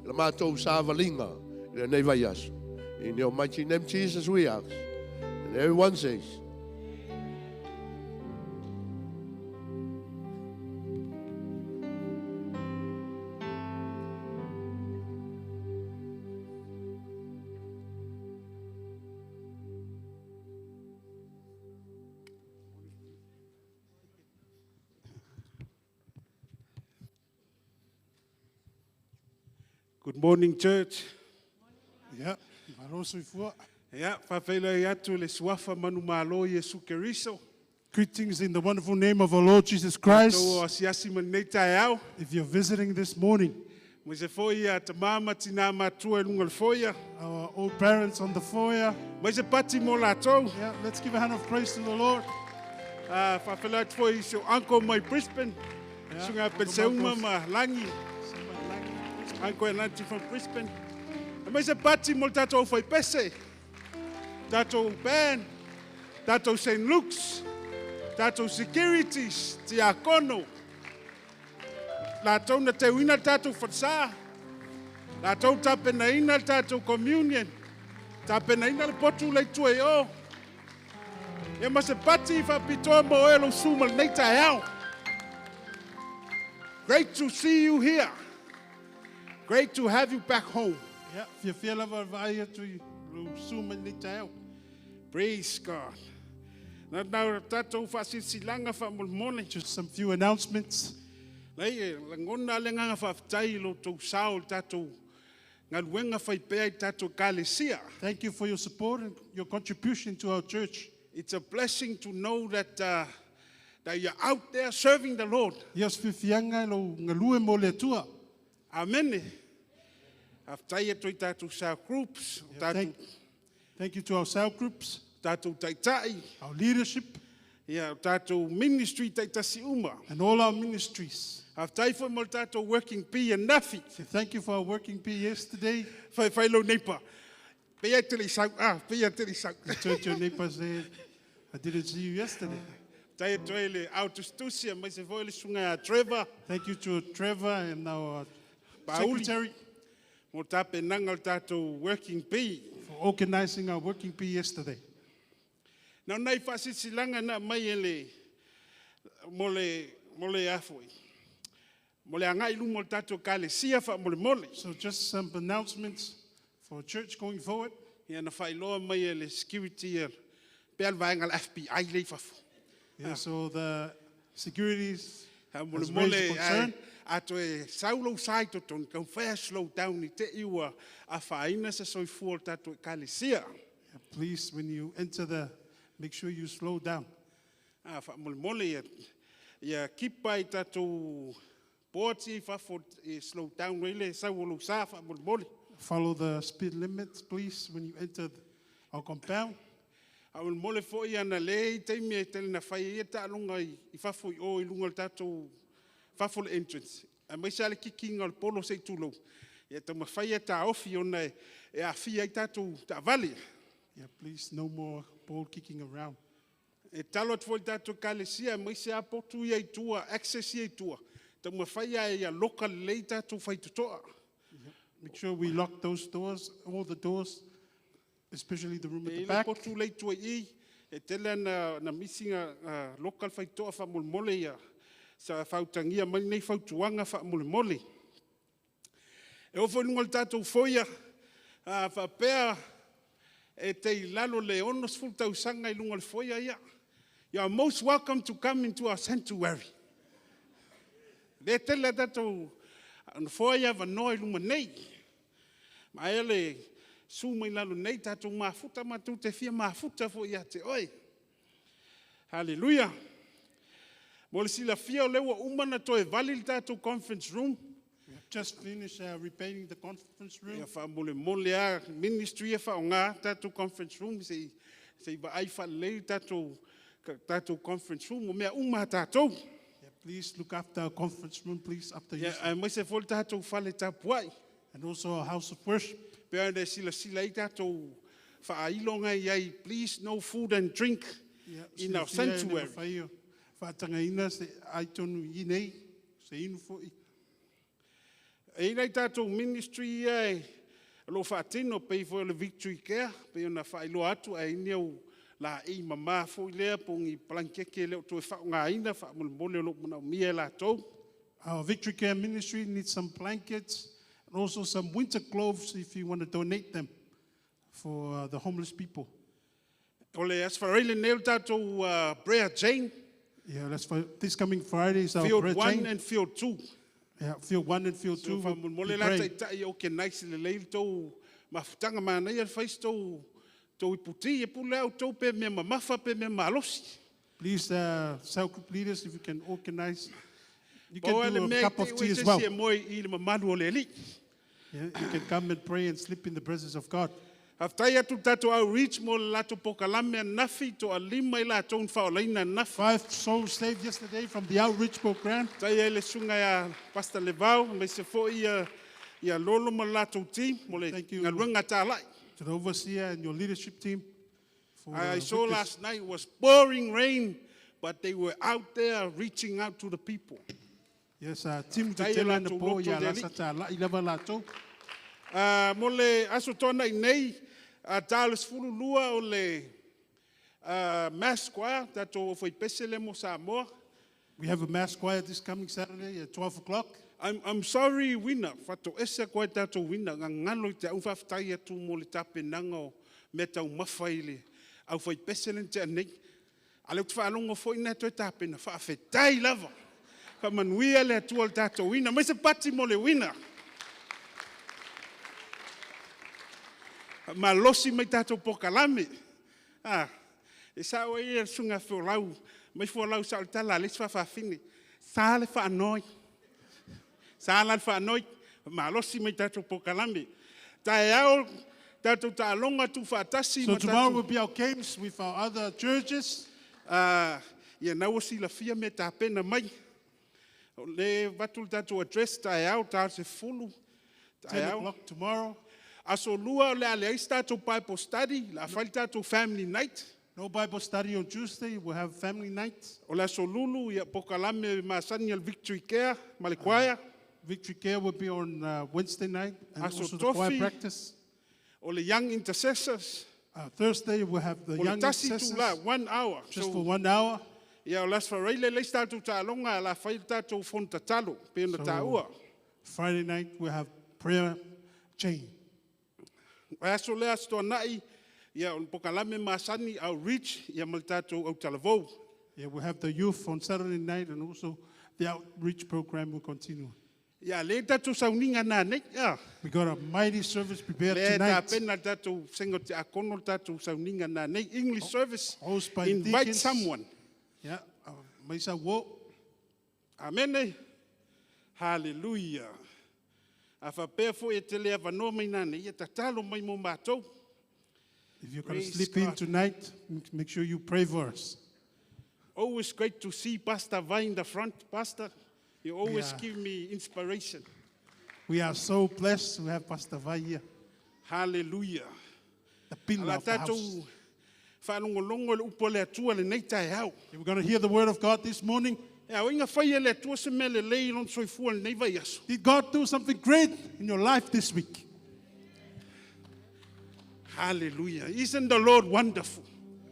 La mātou sa valinga i le nei vai aso. In your mighty name, Jesus, we ask. And everyone says, Good morning, church. Ia, malo soifua. Ia, whawheila i atu le suafa manu malo Yesu Keriso. Greetings in the wonderful name of our Lord Jesus Christ. Tau o asiasi ma nei tae ao. If you're visiting this morning, Mo se foi a te mama tina matua e lunga le foia. our old parents on the foyer, Mai se pati mo lātou. yeah, let's give a hand of praise to the Lord. Whawheila atu foi i se uncle mai Brisbane. Yeah, Sunga Uncle Penseuma Marcos. ma Langi. Uncle and Auntie from Brisbane. E mai se pati mo le tātou whai pese. Tātou band. Tātou St. Luke's. Tātou securities. Tiakono. Lātou na te uina tātou whatsā. Lātou tapena ina tātou communion. Tapena ina le potu lei tue o. E ma se pati whapitoa mo e lo suma nei tae ao. Great to see you here. Great to have you back home. Yeah, fia fia lava vai atu i lo suma nei tae ao. Praise God. Na nau tātou whaasisilanga wha Just some few announcements. Lei e langona le nganga whaaftai lo tau sao le tātou ngaluenga whaipea i tātou kalesia. Thank you for your support and your contribution to our church. It's a blessing to know that, that you're out there serving the Lord. Ia o se fiafiaga lo galue mo le Atua. Amen. Aftai atu i tātou cell groups, Yeah, tātou, thank you to our cell groups, tātou taitai, our leadership, ia, tātou ministry taitasi uma. and all our ministries. Aftai foi mo le tātou working bee and nafi. Say thank you for our working bee yesterday. Whai whai lo neipa. Pea te le sau, ah, pea te le sau. You turn to your neighbor and say, I didn't see you yesterday. Tai atu e le autustusia, mai se foi le sunga a Trevor, Thank you to Trevor and our Pauli. secretary mo tapenanga o le tātou working bee. for organizing our working bee yesterday. Na nei whaasisilanga na mai e le, mo le, mo le afoi. Mo le angai lu mo le tātou kalesia wha mo le mole. So just some announcements for church going forward. Ia na whailoa mai e le security e pea le vaenga le FBI lei fafo. Yeah, so the Securities Ha has mole raised mole a concern. A toe saulo sai to ton kau whea slow down i te iwa a whaina se soifua o tātou e kalesia. Yeah, please, when you enter the, make sure you slow down. A wha mole mole ia, ia kipa i tātou pōti whafo e slow down reile saulo sa wha mole mole. Follow the speed limits, please, when you enter our compound. A mole mole fo i ana le i teimi e tele na whai ia tālonga i whafo i o i lunga o tātou whafo le entrance. A mai sa le kikinga o le polo se i tūlou. Ia tau mawhai e tā ofi ona e a fia i tātou tā vale. Yeah, please, no more ball kicking around. E talo atu foi tātou kalesia, mai se a potu ia i tua, access ia i tua. Tau mawhai a ia loka lei tātou whai tutoa. Make sure we lock those doors, all the doors, especially the room at E the ile back. potu lei tua i, e tele na misinga local whai toa wha molemole ia. Sa whautangia mai nei whautuanga wha molemole. E ofo nunga le tātou foia, whapea e te i lalo le ono sful tausanga i lunga le foia ia. You are most welcome to come into our sanctuary. Le tele tātou foia vanoa i luma nei. Ma ele su mai lalo nei tātou mafuta mātou te fia mafuta fo ia te oe. Hallelujah. Mo le sila fia o lewa umana toe vali le tātou conference room. We have just finished repainting the conference room. Ia wha mole mole a ministry e wha o ngā tātou conference room. Se i vaai wha lei tātou conference room. O mea uma tātou. Yeah, please look after our conference room, please, after Ia, you. ai mai se fo le tātou whale tapuai. And also our house of worship. Pea ne sila sila i tātou whaailonga i ai, please no food and drink in our silafia e le sanctuary. mawhai o whaatangaina se aitonu i nei, se inu foi. E ina i tātou ministry ia e lo whaatino pei foi o le Victory Care, pei ona whaailoa atu a ini au la i mama foi lea pongi blankeke leo toe whaongaina whaamolemole o lo mana mia e lātou. Our Victory Care ministry needs some blankets and also some winter clothes if you want to donate them for the homeless people. O le asfareile nei o tātou Brea Jane. Yeah, that's for this coming Friday is our Field Brea 1 Jane. and Field 2. Yeah, Field 1 and Field So, 2. wha will mole be la praying. taitai o ke nice le leil tau mafutanga mana ia whais tau iputi e pule au tau pe mea mamafa pe mea malosi. Please, cell group leaders, if you can organize, you Pau can ele do a mea cup te of tea ue as se well. si e moe i le mamalu o le ali. Yeah, you can come and pray and sleep in the presence of God. Haftai atu tātou outreach mo le lato pokalame a nafi to a lima i la tōn whaolaina nafi. 5 souls saved yesterday from the outreach program. Tai ele sunga ia Pastor Levau, me se fo ia lolo mo le lato team, mo le Thank you. ngaluenga tālai. To the overseer and your leadership team. For I the saw witness. last night it was pouring rain, but they were out there reaching out to the people. Yes, team Tai te tele lato na po loto ia le la ali. sa tā la i lava lato. Mo le aso tōna i nei, tā le sefulu lua o le mass choir, tātou o pese le mo Samoa. We have a mass choir this coming Saturday at 12 o'clock. I'm sorry, winner. Whato ese koe tātou winner. Ngā ngalo i te au whawhtai atu mo le tapenanga o mea tau mawhai le au whai pese le te anei. A le utu whaalongo fo ina toe tapena. Whaawhetai lava. Whamanuia le atua le tātou winner. Mai se pati mo le winner. Malosi mai tātou pokalame. E sa o ia sunga whiolau. Mai whiolau sa o le tala le whawhawhine. Sa le whaanoi. Sa la le whaanoi. Malosi mai tātou pokalame. Tā e ao tātou tālonga tu whaatasi. So ma tomorrow tātou will be our games with our other churches. Ia nau o sila fia me tā pena mai. O le vatu le tātou address tā e ao tā se fulu. Tā e 10 ao. o'clock tomorrow. Aso lua o le ale ai tātou Bible study, la whai tātou family night. No Bible study on Tuesday. We'll have family night. O le aso lulu ia pokalame masani al Victory Care, ma le choir. Victory Care will be on Wednesday night, and Aso also the choir Tofi. practice. O le Young Intercessors. Thursday we'll have the O le Young tasi Intercessors tu la, 1 hour. just So, for 1 hour. Ia o las whareile leis tātou tālonga, la whai tātou fonta talo, pe ona So, tāua. Friday night we'll have prayer chain. Aso le aso toa nai, ia o le pokalame masani outreach, ia ma le tātou au talavou. Yeah, we'll have the youth on Saturday night and also the outreach program will continue. Ia le tatou sauniga nanei ia. We got a mighty service prepared Le tonight. tapena le tatou senga o tiakono le tatou sauniga nanei. English service. Host by Invite deacons. someone. Yeah, Maisa wo. Amen. Eh? Hallelujah. A whapea fo e te lea vanoa mai nane, ia tatalo mai mo mātou. If you're going to Praise sleep in God. tonight, make sure you pray for us. Always great to see Pastor Vai in the front. Pastor, you always Yeah. give me inspiration. We are so blessed to have Pastor Vai here, Hallelujah. the pillar Ala of the house. tātou whaalongolongo le upo le atua le nei tae au. We're going to hear the word of God this morning. E au inga whai e le atua se mele lei lon soifua le nei vai aso. Did God do something great in your life this week? Hallelujah. Isn't the Lord wonderful?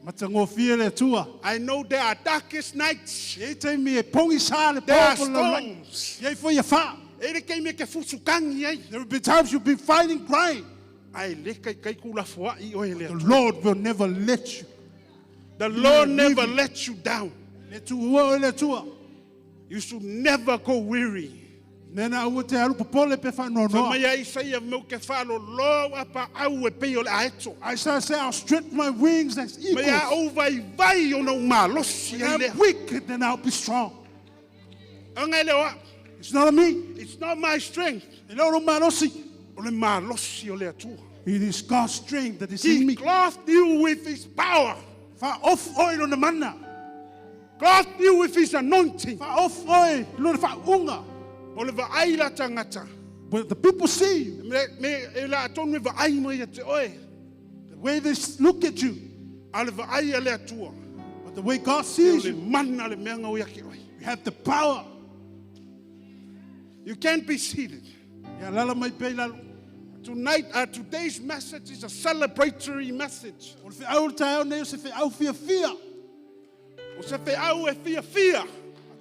Matangofia le Atua. I know there are darkest nights. Ia te mi e pongi sa le There are pō po la lai. storms. Ia i fo ia wha. E le kei me ke fusukangi ai. There will be times you'll be fighting, crying. Ai le kai kai kula fua i oe le The Atua. Lord will never let you. The Lord leave never you. lets you down. Le tu ua o le Atua. You should never go weary. Nena ua te alu popole pe wha Fa noa. mai ai sai a meu ke whalo lo apa au e pei o le aeto. Isaiah said, I'll stretch my wings as Mai a eagles. au vai vai o na umalosi When ai I'm lea. weak, then I'll be strong. Anga le oa. It's not me. It's not my strength. E leo malosi. O le malosi o le Atua. It is God's strength that is in He me. clothed you with his power. Fa off oil on the mana. Clothed you with his anointing. Fa off oil lona fa unga. O le vaai la tangata. When the people see you, Me, me, e la atonu e vaai mai a te oe. the way they look at you, A le vaai a le Atua. but the way God O sees le you, mana le mea ngau ia ke oe. you have the power. You can't be seated. Ya lala mai pe lalo. Tonight, today's message is a celebratory message. O le whiau le taeo nei o se whiau fia fia. O se whiau e fia fia.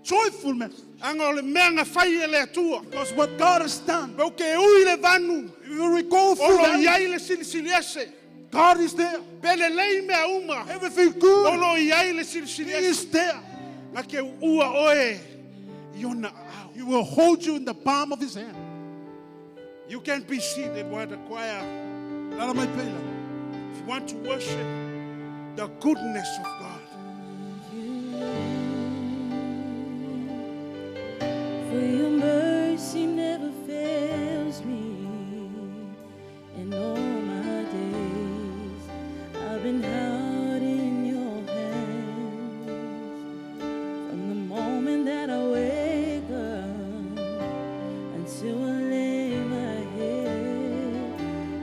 Joyful message. Anga o le mea ngā whai e le Atua. Because what God has done, Pau ke ui le vanu. we will go O through lo that. iai le silisili ese. God is there. Pe le lei mea uma. Everything O good lo iai le silisili He ese. is there. Ngā ke ua oe. I ona au. He will hold you in the palm of his hand. You can be seated while the choir. Lala mai pe lalo. If you want to worship the goodness of God. For your mercy never fails me. In all my days, I've been held in your hands. From the moment that I wake up until I lay my head,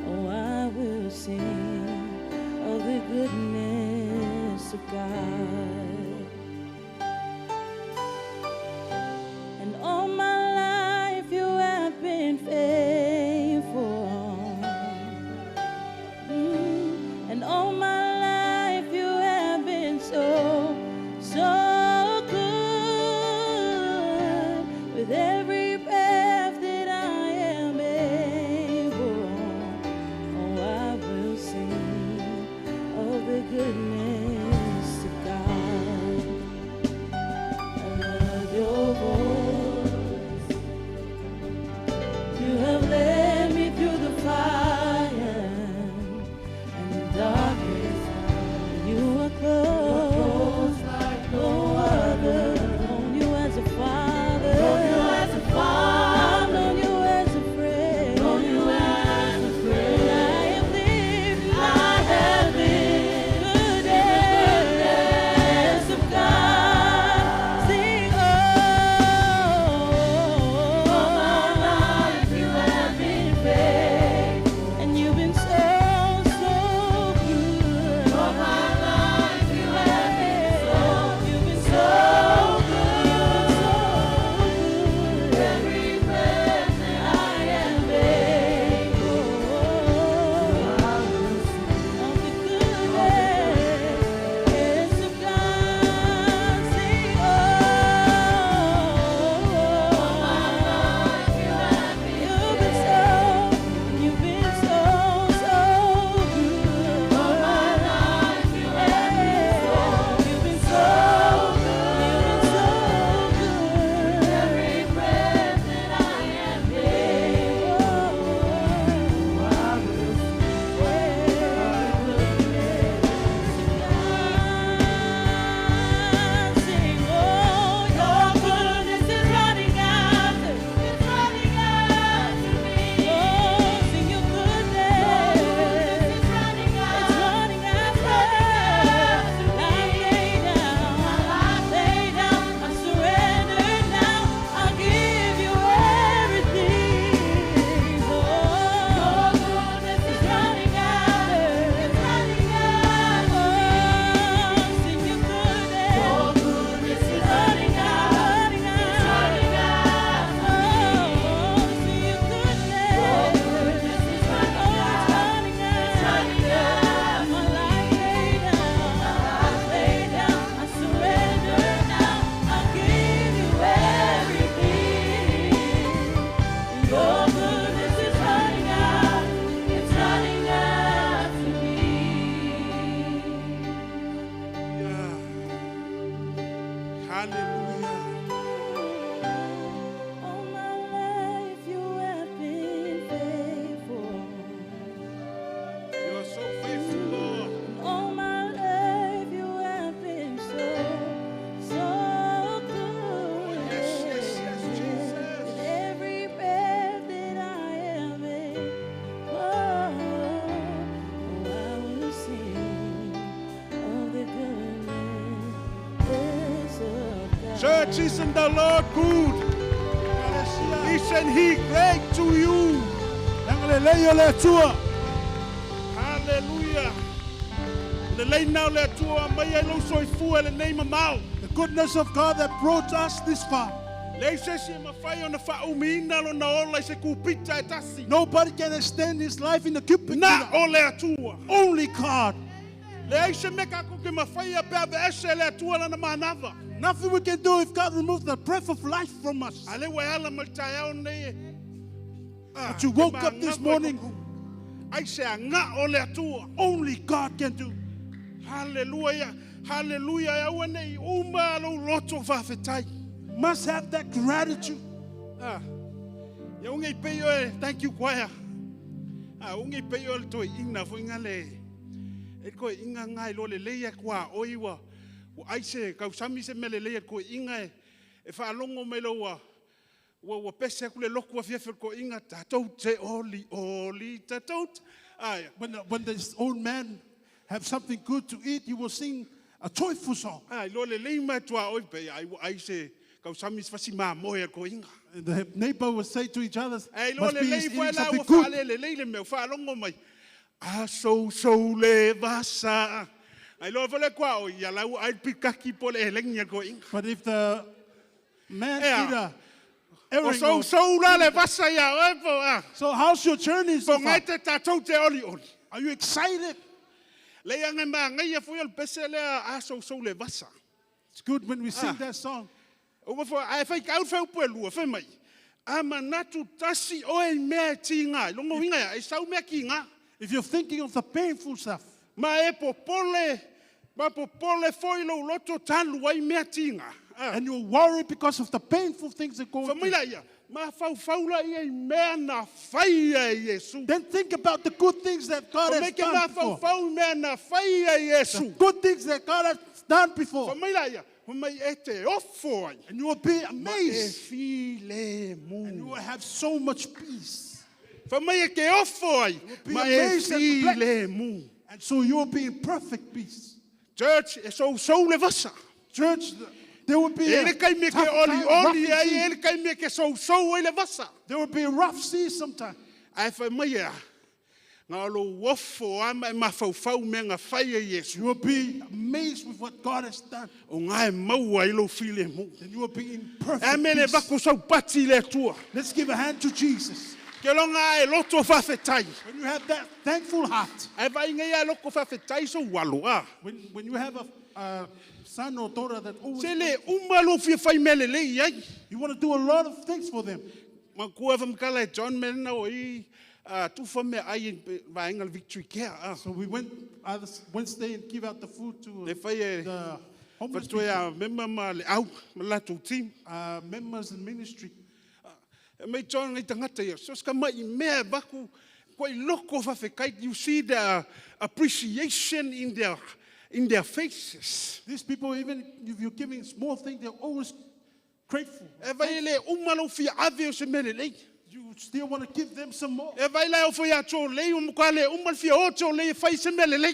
oh, I will sing of the goodness of God. And all my life Church, isn't the Lord good? Isn't He great to you? Leaga lelei o le Atua. Hallelujah. Lelei na o le Atua mai ai lou soifua lenei mamao. The goodness of God that brought us this far. Leai se isi e mafai ona faaumiina lona ola i se kupita e tasi. Nobody can extend his life in the cupid. Na o le Atua. Only God. Leai se mea kākou ke mafaia pe aveese le Atua lana manava. Nothing we can do if God removes the breath of life from us. A le ua e ala mai le taeao nei e. But you woke up this morning. Ai se aga o le Atua. Only God can do. Hallelujah. Hallelujah. E aua nei uma lou loto faafetai. Must have that gratitude. Ah. Ia unga i pei oe, thank you choir. Ah, unga i pei oe le toe ina foi ngā le, e koe inga ngā i lo le leia kua oi ua, ua ai se kausami se mele leia koe inga e, e whaalongo mai lo ua, ua, ua pese aku le loku a fiafi koe inga, tātou te oli, oli, tātou te. Ah, ia. When this old man have something good to eat, he will sing a joyful song. Ah, i lo le lei mai tua oi pe, ai, ua ai se kausami se fasi mā moe a koe inga. And the neighbor will say to each other, Ei lo must le be lei he's foi eating la something ua good. whaale le lei le mea whaalongo mai. A so so le vasa. Ai lo fale kwa o ia lau ai pikaki po le elengi a koe inga. But if the man Ea. eat a O herring so or- so la le vasa ia oe po a. So how's your journey so Po far? ngai te tātou te oli oli. Are you excited? Le anga maa ngai a fui o le pese lea a so so le vasa. It's good when we sing Ah. that song. O mo fo ai fai kau fai upu e lua fai mai. A manatu tasi oe i mea e ti ngā. Longo inga ia, e sau mea ki ngā. If you're thinking of the painful stuff, Ma e popole, ma popole foi lou loto talu ai mea ti ngā. Ah. and you're worried because of the painful things that go Fa mai through, la ia, ma faufau la ia i mea na whaia e Iesu. then think about the good things that God Fa has mai ke done ma before. faufau i mea na whaia e Iesu. The good things that God has done before. Fa mai la ia, fa mai e te ofo ai. And you will be Ma e amazed. fi le mu. And you will have so much peace. Fa mai e ke ofo ai, be ma e amazed and fi perplexed. le mu. And so you will be in perfect peace. Church, e sou sou le vasa. Church, there will be E a le kai me ke tough oli time, rough oli ai, sea. e le kai me ke sou sou ai le vasa. There will be a rough sea sometimes. Ai fai mai e a, ngā lo ofo a ma e mafaufau me ngā whai e Iesu. You will be amazed with what God has done. O ngā e maua i lo file mu. And you will be in E perfect me le peace. vako sau pati le atua. Let's give a hand to Jesus. Ke longa e loto whawhetai. When you have that thankful heart, Ai vai ngai a loko whawhetai so walo a. when you have a son or daughter that always Se le uma lo fia whai mele lei ai. you want to do a lot of things for them. Ma kua whamkala e John Mena o i tufa me ai i vaenga le Victory Care. A. So we went other Wednesday and give out the food to Le whai e the homeless whatoe people, a mema ma le au, ma lātou team. members in ministry. E mai John ngai tangata ia. So ska mai i mea vaku, kua i loko whawhekai, you see their appreciation in their faces. These people, even if you're giving small thing, they're always grateful. E vai le uma lau fia ave o se mele lei. You still want to give them some more. E vai lai o foi a tō lei, o muka le uma le fia o tō lei e whai se mele lei.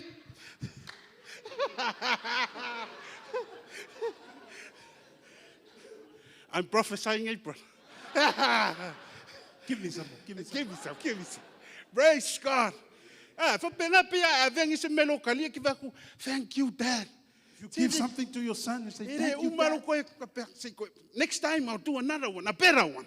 I'm prophesying, eh, brother? Give me some more. Give me some. Give me some, give me some. Praise God. Ah, fa pena pe a vengi se melo kalia ki vaku. Thank you, Dad. If you give something to your son, you say, Ere thank you, uma Dad. lo koe ka pe se koe. Next time I'll do another one, a better one.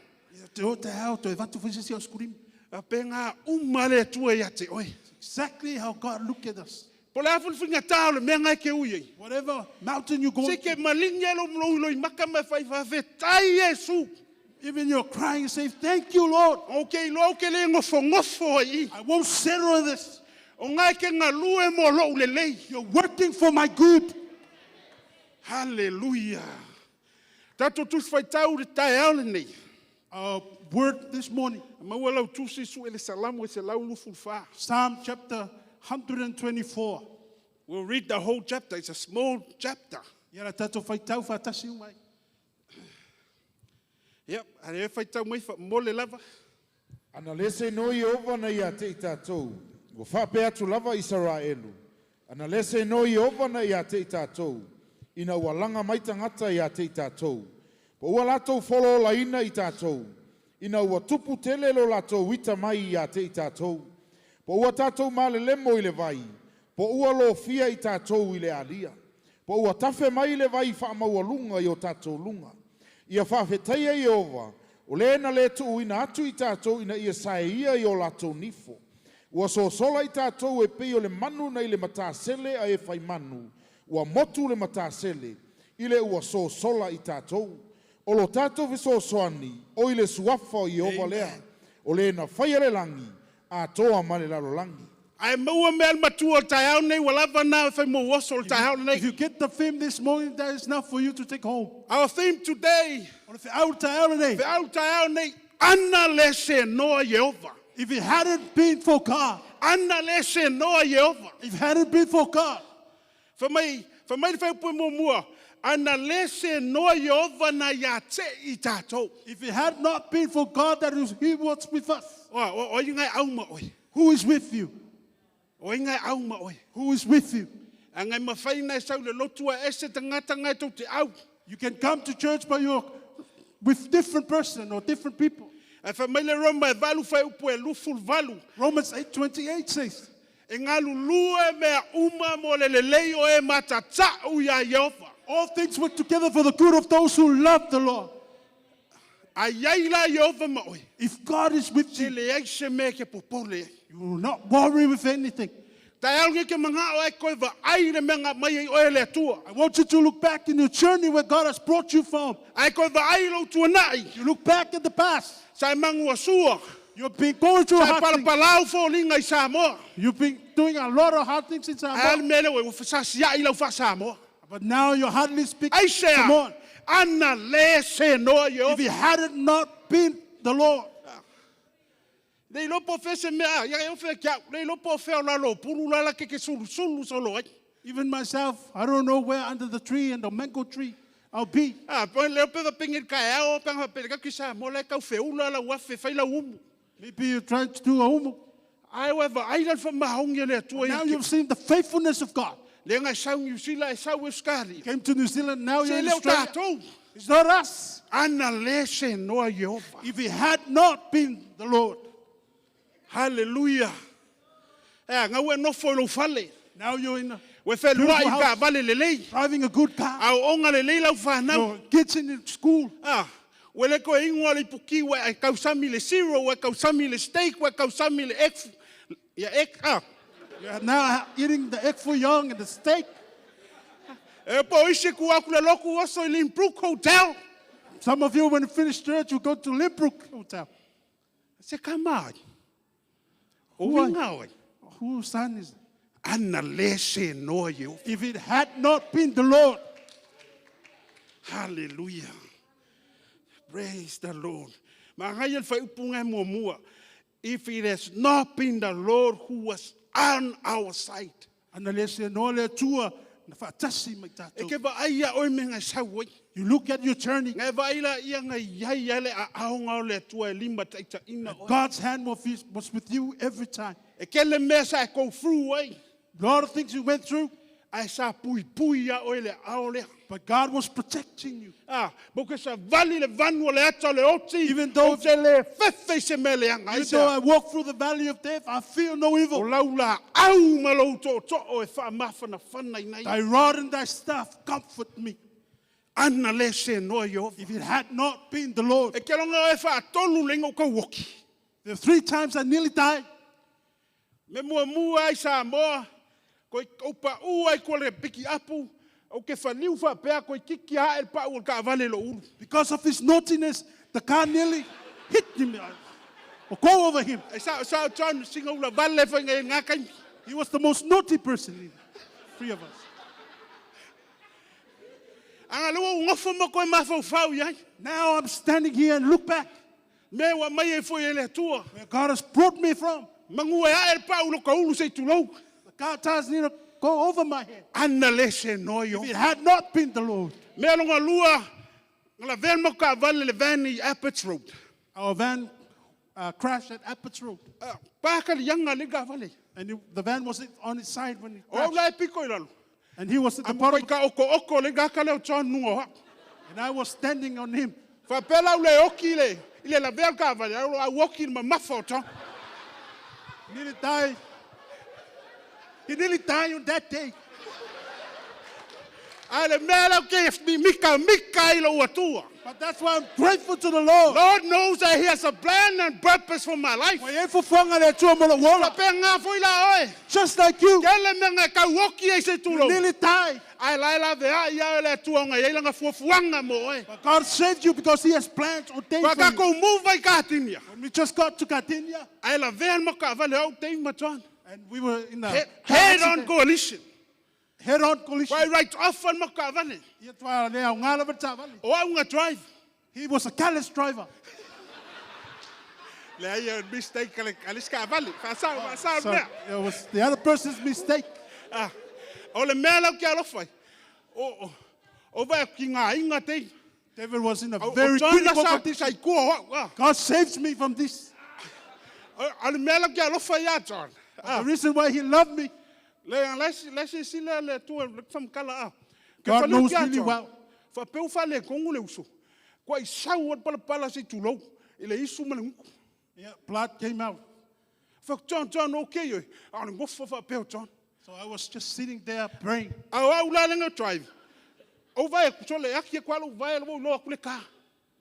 Te o te hao, toe vatu fai se si o skurim. A pe ngā uma le atua ia te oe. Exactly how God look at us. Po le afu whinga tāo le mea ngai ke ui ei. Whatever mountain you go Se ke malingi e lo mlo ilo i maka me whai whawhe tai Yesu. even you're crying, you say, thank you, Lord. O ke ilo au ke le ngofo ngofo ai. I won't settle on this. O ngai ke ngā lue mo lou le lei. You're working for my good. Hallelujah. Tātou tusi whai tau le tae ao le nei. Our word this morning, Maua lau tusi su ele salamu e se lau lufu wha. Psalm chapter 124. We'll read the whole chapter. It's a small chapter. Ia la tātou whai tau whātasi umai. Yep. Are e whai tau mai wha mole lava. Ana lese no Iova na ia te i tātou. Ua whaape atu lava Israelu. Ana lese no Iova na ia te i tātou. Ina ua laga mai tagata iā te i tatou. Po ua latou fololaina i tatou. Ina ua tupu tele lo latou ita mai iā te i tatou. Po ua tatou malelemo i le vai. Po ua lofia i tatou i le alia. Po ua tafe mai le vai faamaualuga i o tatou luga. Ia faafetaia Ieova, o le na le tuuina atu i tatou ina ia saeia i o latou nifo. Ua sosola i tatou e pei o le manu na i le matasele a e fai manu. Ua motu le matasele, i le ua sosola i tatou. O lo tatou fesoasoani, o i le suafa o Ieova lea. O le na faia le lagi, atoa ma le lalolagi. Ae maua mea le matua o le taeao nei ua lava na fai mo oso o le taeao If nei. you get the theme this morning, that is enough for you to take home. Our theme today, O le feau taeao lenei. feau taeao nei, ana le se noa Yehova. If it hadn't been for God, Ana le se noa Yehova. if it hadn't been for God, Fa mai, fa mai le whaipu mua mua, ana le se noa Yehova na ia te i tātou. if it had not been for God that is, He was with us, O, o, o ingai au ma oi. who is with you? O ingai au ma oi. Who is with you? A ngai mawhai nai sau le lotua ese tangata ngai tau te au. You can come to church, but you're with different person or different people. A fa mai le Roma e valu whai upu e lufu le valu. Romans 8:28 says, E ngalu lua mea uma mo le lelei o e matatau ia Yehova. All things work together for the good of those who love the Lord. A iai la Yehova ma oi. If God is with Te you, le ai se mea ke popole ai. you will not worry with anything. Tai au ke manga o e koe va ai le mea ngā mai ai oe le atua. I want you to look back in your journey where God has brought you from. Ai koe va ai lo tuanai. You look back at the past. Sa e mangua sua. You've been going through Sa e hard things. palapalau fo linga i Samoa. You've been doing a lot of hard things in Ai Samoa. ale mele oe, ua i lau wha Samoa. But now you hardly speak Ai se a, Samoan. ana le se noa If Yehova. it had not been the Lord, Le ilopo fe se mea, ia e ofe kia, le ilopo fe o lalo pulu lala ke ke sulu sulu solo ai. even myself, I don't know where under the tree and the mango tree I'll be. Ah, po le ope va pengir ka eo, pe nga pele ka ki Samoa le kau feula la ua fe fai la umu. Maybe you're trying to do a umu. Ai ua va ai la fa mahongi le atua Now i. you've seen the faithfulness of God. Le ngai sau New Zealand, e sau Euskadi. Came to New Zealand, now you're Se in le o Australia. tātou. It's not us. Ana le se noa Yehova. If it had not been the Lord, Hallelujah. E, ngau e nofo i lau fale. now you're in a Ue whenua beautiful i ka house, vale lelei. driving a good car, Au onga lelei lau whanau. your kids in school. Ah, ue le koe ingoa le ipuki, ue ai kausami le zero, ue kausami le steak, ue kausami le egg. Ia egg, ah. You're now eating the egg foo young and the steak. E po isi ku aku le loku oso i Lynbrook Hotel. Some of you, when you finish church, you go to Lynbrook Hotel. Se ka mai. O Who are- winga oi. Whose son is it? Ana le se noa Yehova. If it had not been the Lord, Hallelujah. Praise the Lord. Ma ngai el whai upu ngai mua mua. If it has not been the Lord who was on our side. ana le se noa le atua, na faatasi mai E tatou. ke va ai ia oi me ngai sau oi. You look at your journey, Ngai va ai la ia ngai iai ia le a aonga o le atua e lima taita ina oi. God's hand was with you every time. E ke le mea sa e kou through oi. A lot of things you went through, Ai sa pui pui ia oi le ao lea. but God was protecting you. Ah, mo ke sa vali le vanu o le ata o le oti. Even though- o te le fefe i se mea le anga. Ai Even se though I walk through the valley of death, I fear no O evil. lau la au ma lou to to o e wha mawhana whana i nei. Thy rod and thy staff comfort me. Ana le se noa Yehova. If it had not been the Lord, E ke longa e wha tolu le ingo kau woki. the three times I nearly died, Me mua mua ai Samoa, koi opa ua ai kua le piki apu, o ke whaniu wha pea koi kiki a el pa ua ka vale lo ulu. because of his naughtiness, the car nearly hit him or go over him. E sa, sa John singa ula vale wha ngai ngā kaimi. He was the most naughty person in three of us. Anga lewa ungofo mo koe mawhau whau iai. Now I'm standing here and look back Me wa mai e fo e le atua. where God has brought me from. Mangu e a el pa ula ka ulu se tulou. The car tires need to go over my head. Ana le se noa If Yehova. it had not been the Lord, Me alonga lua, ngala ven mo ka vale le van i Abbots Road. our van crashed at Abbots Road. Ah, Pāka le yanga le ka vale. And the van was on its side when it O crashed. la e piko i lalo. And he was at the Amo bottom. koi ka oko oko le gaka leo John nungo ha. And I was standing on him. Whapela au le oki le, i le lavea ka vale, au au oki le mamafa o John. He nearly died. He nearly died on that day. A le mea lau ke mi mika mika i lo atua. But that's why I'm grateful to the Lord. Lord knows that he has a plan and purpose for my life. Ua iai fuafuaga le Atua mo lou ola. Whapea ngā foi la oe. Just like you, Kele mea ngā kau oki ei se you tūrou. nearly died. Ai lai la vea ia le atua ngai ei langa fuafuaga mo oe. But God saved you because He has plans ordained Wha for you. kako move ai kātinia. When we just got to Gardenia Ai la vea mo ka vale au te ima John. and we were in the Head on coalition. head on collision. Wai right off an mo ka vale. Ia tua le au ngā lava tā vale. O au ngā drive. He was a careless driver. Le ai a mistake ale ale ska vale. Fa sa fa sa So mea. it was the other person's mistake. Ah. O le mea lau ke alofa. O o o vai ki ngā inga te. David was in a O very John la critical sa condition. sa ikua o au. Ah. God saves me from this. O le mea lau ke alofa ia John. The reason why he loved me, Le le le se sila le tua le whamkala a. Ke God whanau knows ki a really John. well. Fa peu fa le kongu le uso. Kua i sau o pala pala se tulou. I le isu ma le nguku. Yeah, blood came out. Fa John, John, okay. Oi. A le ngofo fa peu John. So I was just sitting there praying. A o au la lenga drive. O vai so le aki kwa lo vai lo lo aku le ka.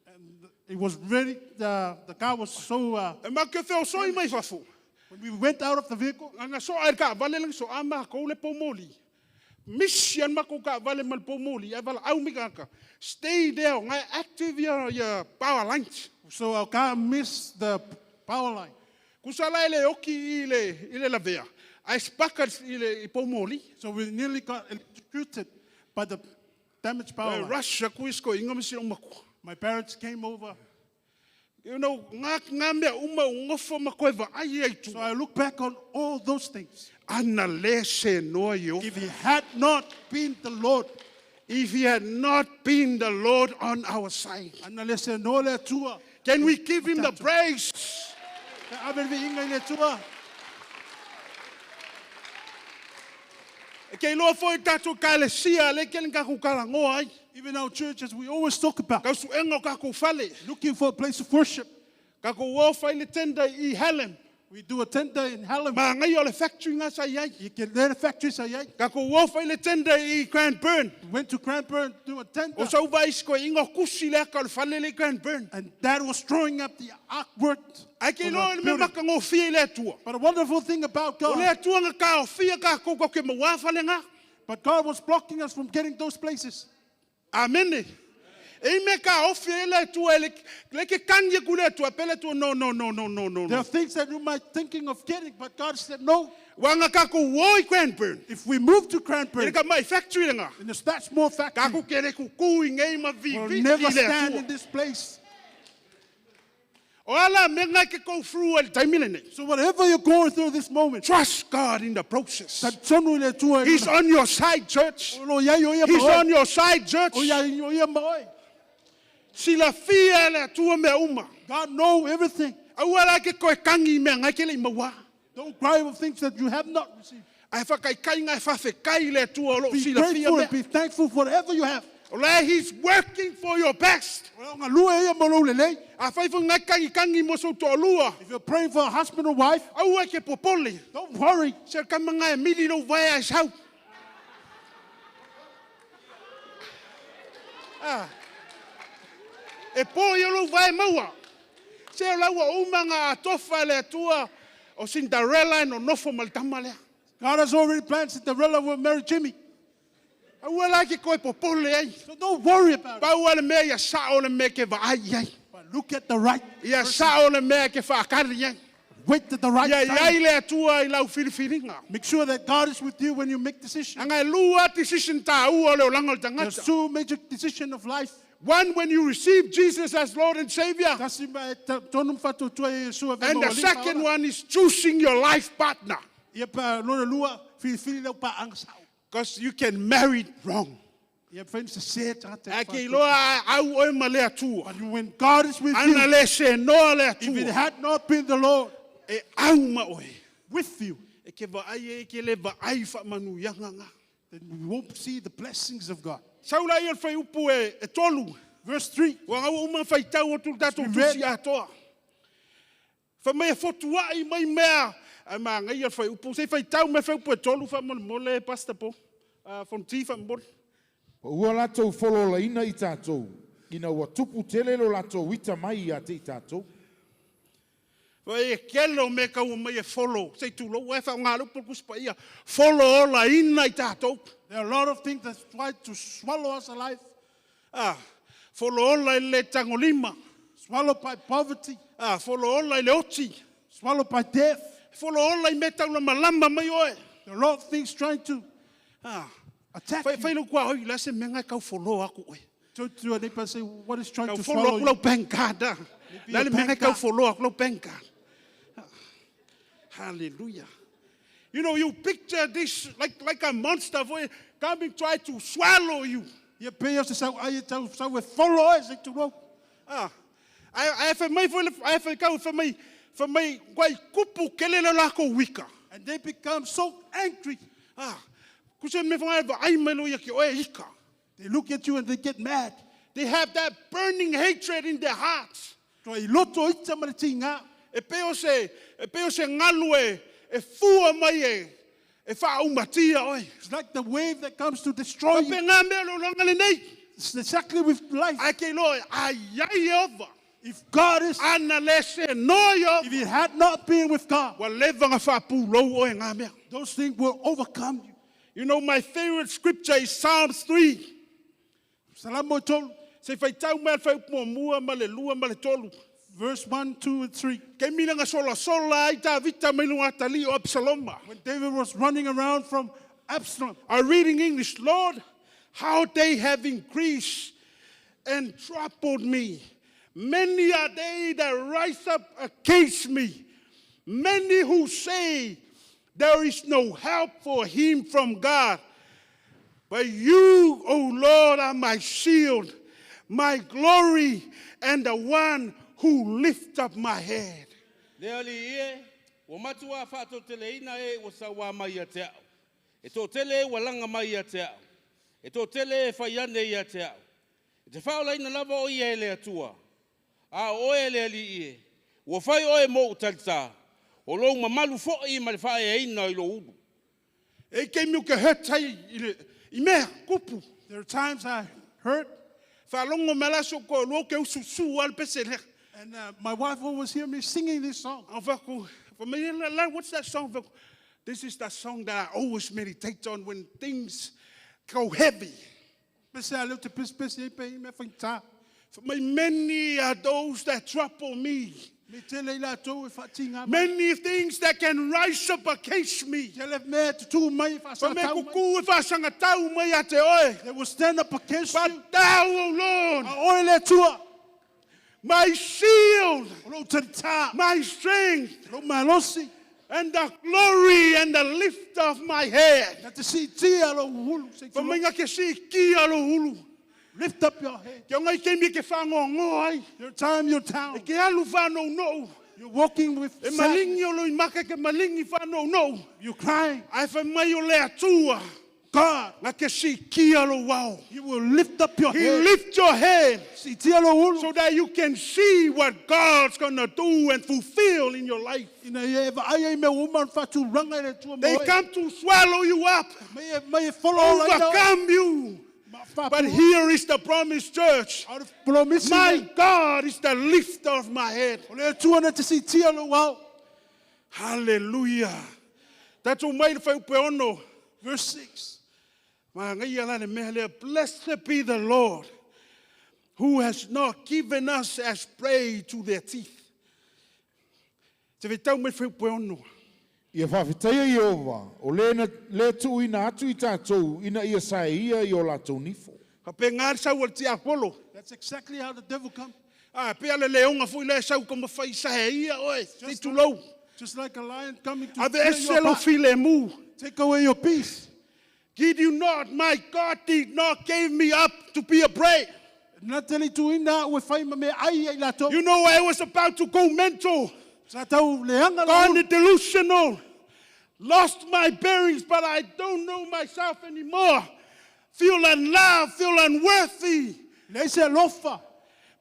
And it was really, the car was so, E ma ke feo soi mai fafo. when we went out of the vehicle, Anga so ai ka vale lenga so ama ko le pomoli. Mission ma ko ka vale mal pomoli. Ai vala au mi ka. Stay there ngai active ya power lines. so our car missed the power line. Kusala ele oki i le i le lavea. Ai spaka i le i pomoli. So we nearly got electrocuted by the damaged power E line. rush aku isko inga misi o maku. My parents came over. You know, ngā, ngā mea uma o ngofo ma koe wa ai ai tu. So I look back on all those things. Ana le se noa i o. If he had not been the Lord, If he had not been the Lord on our side. ana le se noa le Atua. Can we give him the praise? Ka ave le viiga i le Atua. E Ke iloa foi tātou ka le sia le ke lenga ku kala ngoa ai. Even our churches, we always talk about Ka su enga o kako fale. looking for a place of worship. Ka ko wao fai le tenda i Halem. We do a tender in Hallam. Ma ngai o le factory ngā sa iai. You can let the factories say, Ka ko wao fai le tenda i Cranbourne. went to Cranbourne to do a tender. O sau vai isko inga kusi le aka o le fale le Cranbourne. And that was throwing up the artwork. Ai ke for the iloa le mea building. maka ngō fia i le atua. But the wonderful thing about O le God, atua ngā ka o fia ka koukou ke mawā fale ngā. but God was blocking us from getting those places. Amene. E me ka o fia i le atua e le, le ke kangi ku le atua, pe le atua, no, no, no, no, no, no. There no. are things that you might thinking of getting, but God said no. Wanga ka ko woi Cranbourne. If we move to E Cranbourne, ka mai factory le ngā. in the Statchmore Ka factory, ku ke le kuku i ngei ma vi we'll vi never i le stand atua. in this place. O ala me ngā ke kou through el taimi le nei. So whatever you're going through this moment, Trust God in the process. ta tonu i le Atua i He's on your side, church. O lo iai o ia He's ma oe. on your side, church. O iai o ia ma oe. Sila fia le atua mea uma. God know everything. Aua la ke koe kangi mea ngai ke le i maua. Don't cry over things that you have not received. Ai whakaikai ngai whawhekai le atua o lo Be sila fia grateful mea. and be thankful for whatever you have. O le, he's working for your best. O ngā lua ia ma lou lelei. A whai wha ngai kangi kangi mo sou toa lua. If you're praying for a husband or wife, Aua ke popole. don't worry. Se kama ngai mili lo vai ai sau. Ah. E po i lo vai maua. Se o laua uma ngā atofa le atua o Cinderella e no nofo ma le tama lea. God has already planned Cinderella will marry Jimmy. Aua la ke koe popole ai. So don't worry about it. Pau le mea ia sao le mea ke vaai ai. But look at the right. Ia sao le mea ke whaakari ai. Wait at the right Ia time. iai le atua i lau whiriwhiringa. Make sure that God is with you when you make decisions. Anga e lua decision tā ua le olanga o le There's tangata. two major decisions of life. One, when you receive Jesus as Lord and Savior. Tasi ma e tonu whatutua e Yeshua And the vema wali second whaola. one is choosing your life partner. Ia pa lona lua, whiriwhiri leo pa anga sao. Because you can marry wrong. Ia whainu se se tangata e A ke whatutua. iloa au oe ma le atua. But when God is with Ana you, le se noa le if it atua. had not been the Lord E au ma oe. with you, E ke vaai e ke le vaai wha manu ianga ngā. Then we won't see the blessings of God. Saula ia le whai upu e, e tolu. Verse 3. Ua ngau uma whaitau o tū tātou We read. tusi atoa. Wha mai e fotuai mai mea. Ai maa ngai ia whai upu. Se whaitau me whai upu e tolu wha mole mole pastor po. Fonti wha mole. Pa ua latou fololaina i tātou, ina ua tupu tele lo latou ita mai ia te i tātou. Wa e kelo me kau mai e follow. Se tūlou e wha ngā lupu kuspa ia. Follow ola ina i tātou. There are a lot of things that try to swallow us alive. Ah, follow ola i le tangolima. Swallowed by poverty. Ah, follow ola i le oti. Swallowed by death. Follow ola i me taula malama mai oe. There are a lot of things trying to Ah, attack whai you. whai kua hoi la se menga kau follow aku oe. Turn to your neighbor and say, what is trying Kau to follow swallow aku you? lau bank card. ah. Maybe La your le menga bank kau card. follow aku lau bank card. Ah. Hallelujah. You know, you picture this like a monster for coming try to swallow you. Ia pe o se sau ai e tau sau e follow e se tūlou. Ah. Ai ai fa mai foi ai fa kau fa mai fa mai kwai kupu kele le lako wika. And they become so angry. Ah. Kuse me fa ai mai lo ia ki oe ika. They look at you and they get mad. They have that burning hatred in their hearts. Toi i loto ita ma le tinga. E pe o se, e pe o se ngalu e, e fua mai e, e whaaumatia oe. It's like the wave that comes to destroy Pe you. ngā mea lo langa le nei. It's exactly with life. Ai ke loe, ai ai e ova. If God is, Ana le se noi if ova. it had not been with God, Wa leva ngā whapūlou oe ngā mea. those things will overcome you. You know, my favorite scripture is Psalms 3. Salamo tolu, Se whaitau mea whai upua mua, ma le lua, ma le tolu. verse 1, 2, and 3. Ke mila ngā sola sola ai tā vita mai lunga atali o Absaloma. When David was running around from Absalom, I read in English, Lord, how they have increased and troubled me. Many are they that rise up against me. Many who say there is no help for him from God. But you, O Lord, are my shield, my glory, and the one who lift up my head. Le ali ie, ua matua whaatoteleina e ua sauā mai ia te au. E tō tele e ua langa mai ia te au. E tō tele e whaiane ia te au. E te whaolaina lava o ia e le atua. A o e le ali ie. Ua whai oe mō utalita. O lou mamalu fo'i ma le whaeaina i lo ulu. E ke miu ke hetai i le- i mea, kupu. there are times I hurt, Whalongo me la so ko lo ke ususu al pese le. and my wife always hear me singing this song. Ang whaku, for me, la- la, what's that song? Whaku, This is that song that I always meditate on when things go heavy. Pese a leo te pese pese e pe i mea whaita. For me, many are those that trouble me. Me tele i lātou e whaatinga mai. Many things that can rise up against me. Tele mea te tū mai e For me whaasanga mai. kuku e whaasanga mai a te oe. They will stand up against you. But thou, O Lord, A oe le atua, my shield, o lou taritā, my strength, o lou malosi, and the glory and the lift of my head. na te siitia lou hulu. Se For me ngā ke si kia lo hulu. Lift up your head. Kia ngai ke mi ke whangongo ai. Your time, your E town. ke alu whanau nou. You're walking with E sadness. malingi o loi maka ke malingi whanau nou. You're crying. Ai whai mai o le atua. God, Ngā ke si kia lo wao. He will lift up your He head. lift your head Siitia lou hulu. so that you can see what God's gonna do and fulfill in your life. Ina ia e vaai ai mea uma na whātūranga i le atua They mo oe. come to swallow you up, Mai e, mai e follow ola ina oe. overcome you. Ma whāpua. But here is the promise, church. Out of promise. My God is the lifter of my head. O le atua na te siitia lou ao. Hallelujah. Tātou mai le whai upe ono. Verse 6. Ma ngai ala le mea lea, Blessed be the Lord who has not given us as prey to their teeth. Te whetau mai whai upe ono. Ia whawhitaia i ova, o le, na, le tuuina atu i tātou, ina ia sae ia i o lātou nifo. Ka pe ngā sau al te Apollo. That's exactly how the devil comes. Ah, pe ale leonga fui le sau ka mawhai sae ia oe. Te tulou. Just like a lion coming to Ave tear ese your lo apart, file mu. take away your peace. Did you not, my God did not give me up to be a prey. Na tele tuina ue whai ma me ai ai lātou. You know, I was about to go mental, Sa tau leanga la gone ulu. delusional. Lost my bearings, but I don't know myself anymore. Feel unloved, feel unworthy. Leai se alofa.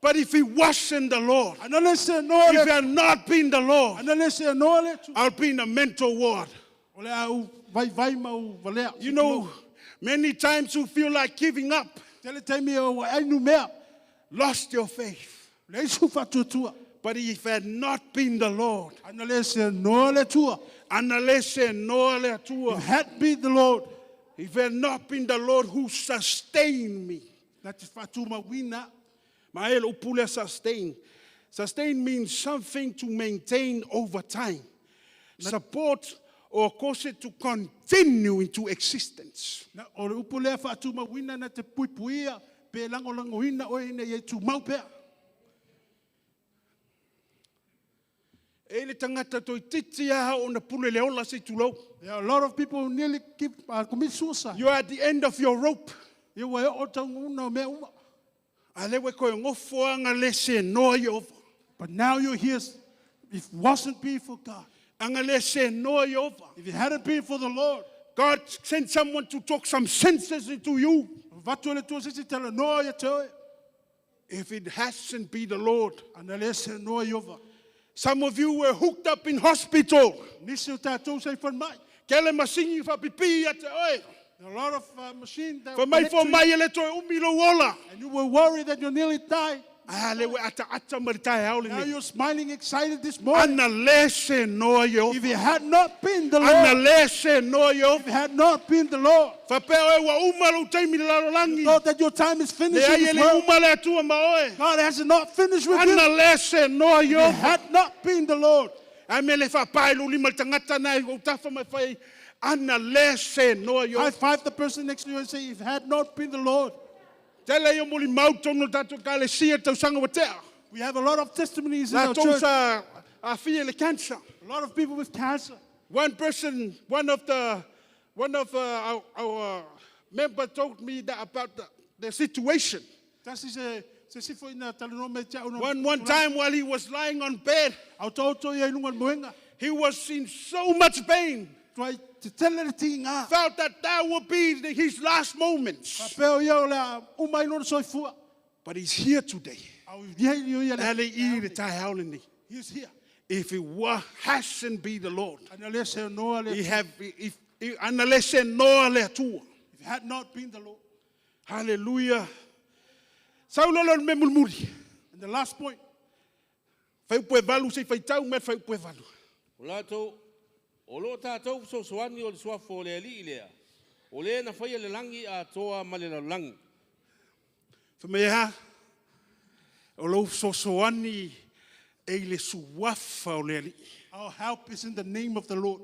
But if it wasn't the Lord, Ana le se noa if le it had not been the Lord, Ana le se noa le Atua. I'll be in a mental ward. O le au vai vai ma u valea. You know, many times you feel like giving up, Tele taimi o ai nu mea. lost your faith. Leai su faatuatua. But if it had not been the Lord, Ana le se noa le Atua. ana le se noa le Atua, If had been the Lord. if it had not been the Lord who sustained me, Na te faatumauina. Mael upule sustain. Sustain means something to maintain over time, support or cause it to continue into existence. Na o le upu lea faatumauina na te puipuia pe langolangoina oe ina ia tumau pea. E le tangata toi titi aha o na pule le ola se tulou. There are a lot of people who nearly keep, commit suicide. You are at the end of your rope. Ia ua e o taunguna o mea uma. A lewe koe ngofo anga le se noa i ova. But now you're here. If it wasn't be for God, Anga le se noa i ova. if it hadn't been for the Lord, God sent someone to talk some senses into you. vatu le tua sisi tala noa ia te oe. If it hasn't been the Lord. Ana le se noa i ova. Some of you were hooked up in hospital. Nisi o tātou sa i whanmai. Kele masingi fa pipi ia te oe. There are a lot of machines that Fa mai connect fo to you, mai ele toe umi lo ola. and you were worried that you nearly died. A le we ata ata ma le tae ao le Now nei. you're smiling, excited this morning. Ana le se noa i If it had not been the Ana Lord, le se noa i if it had not been the Lord, Fa pea oe wa uma lo taimi le lalo langi. thought that your time is Le finished in ai this ele world. uma le atua ma oe. God has not finished with you. Ana le se noa i If it ova. had not been the Lord. A me le fa pai lo lima le tangata nai o tafa mai whai. Ana le se noa i High ova. five the person next to you and say, if it had not been the Lord. Tele i o muli mau tono tātou ka le sia tau wa tea. We have a lot of testimonies in La our church. tau sa a fia le cancer. A lot of people with cancer. One person, one of the, one of our member told me that about the situation. Tasi se se si foi na talanoa mai te au na- One time while he was lying on bed, Au tauto ia i lunga le moenga. he was in so much pain. Tuai te tele le tinga. Felt that that would be his last moments. Peo ia o le a uma i lona soifua. But he's here today. Au ia i ia le. Ale i le tai haole nei. He's here. If it hasn't been the Lord, Ana le se noa le. he have, if, if, ana le se noa le atua. If it had not been the Lord. Hallelujah. Saulo le me mulmuli. And the last point. Fai upu e valu se whaitau me fai upu e valu. O latou, o lo tātou sosoani o le suafo o le alii lea. O le na whaia le langi a toa ma le lalolagi. Fa mea ha, o lou sosoani e i le suafa o le alii. Our help is in the name of the Lord.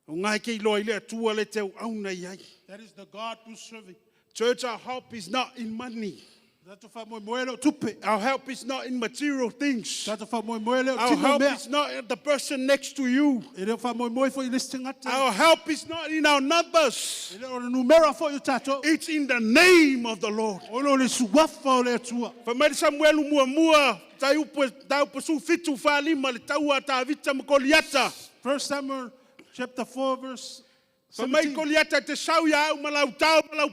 O ngai ke iloa i le atua le te au auna i ai. That is the God we're serving. Church, our help is not in money. Tatou faamoemoe le o tupe. Our help is not in material things. Tatou faamoemoe le o Our tino help mea. is not in the person next to you. E le o faamoemoe foi i le isi tagata. Our help is not in our numbers. E le o le numera foi o tatou. It's in the name of the Lord. O lo le suafa o le Atua. Fa mai le Samuelu mua mua, tai upu, tai upu su fitu whalima le taua tā vita ma Koliata. 1 Samuel chapter 4 verse Fa mai 17. Koliata te sau ia au ma lau tau ma lau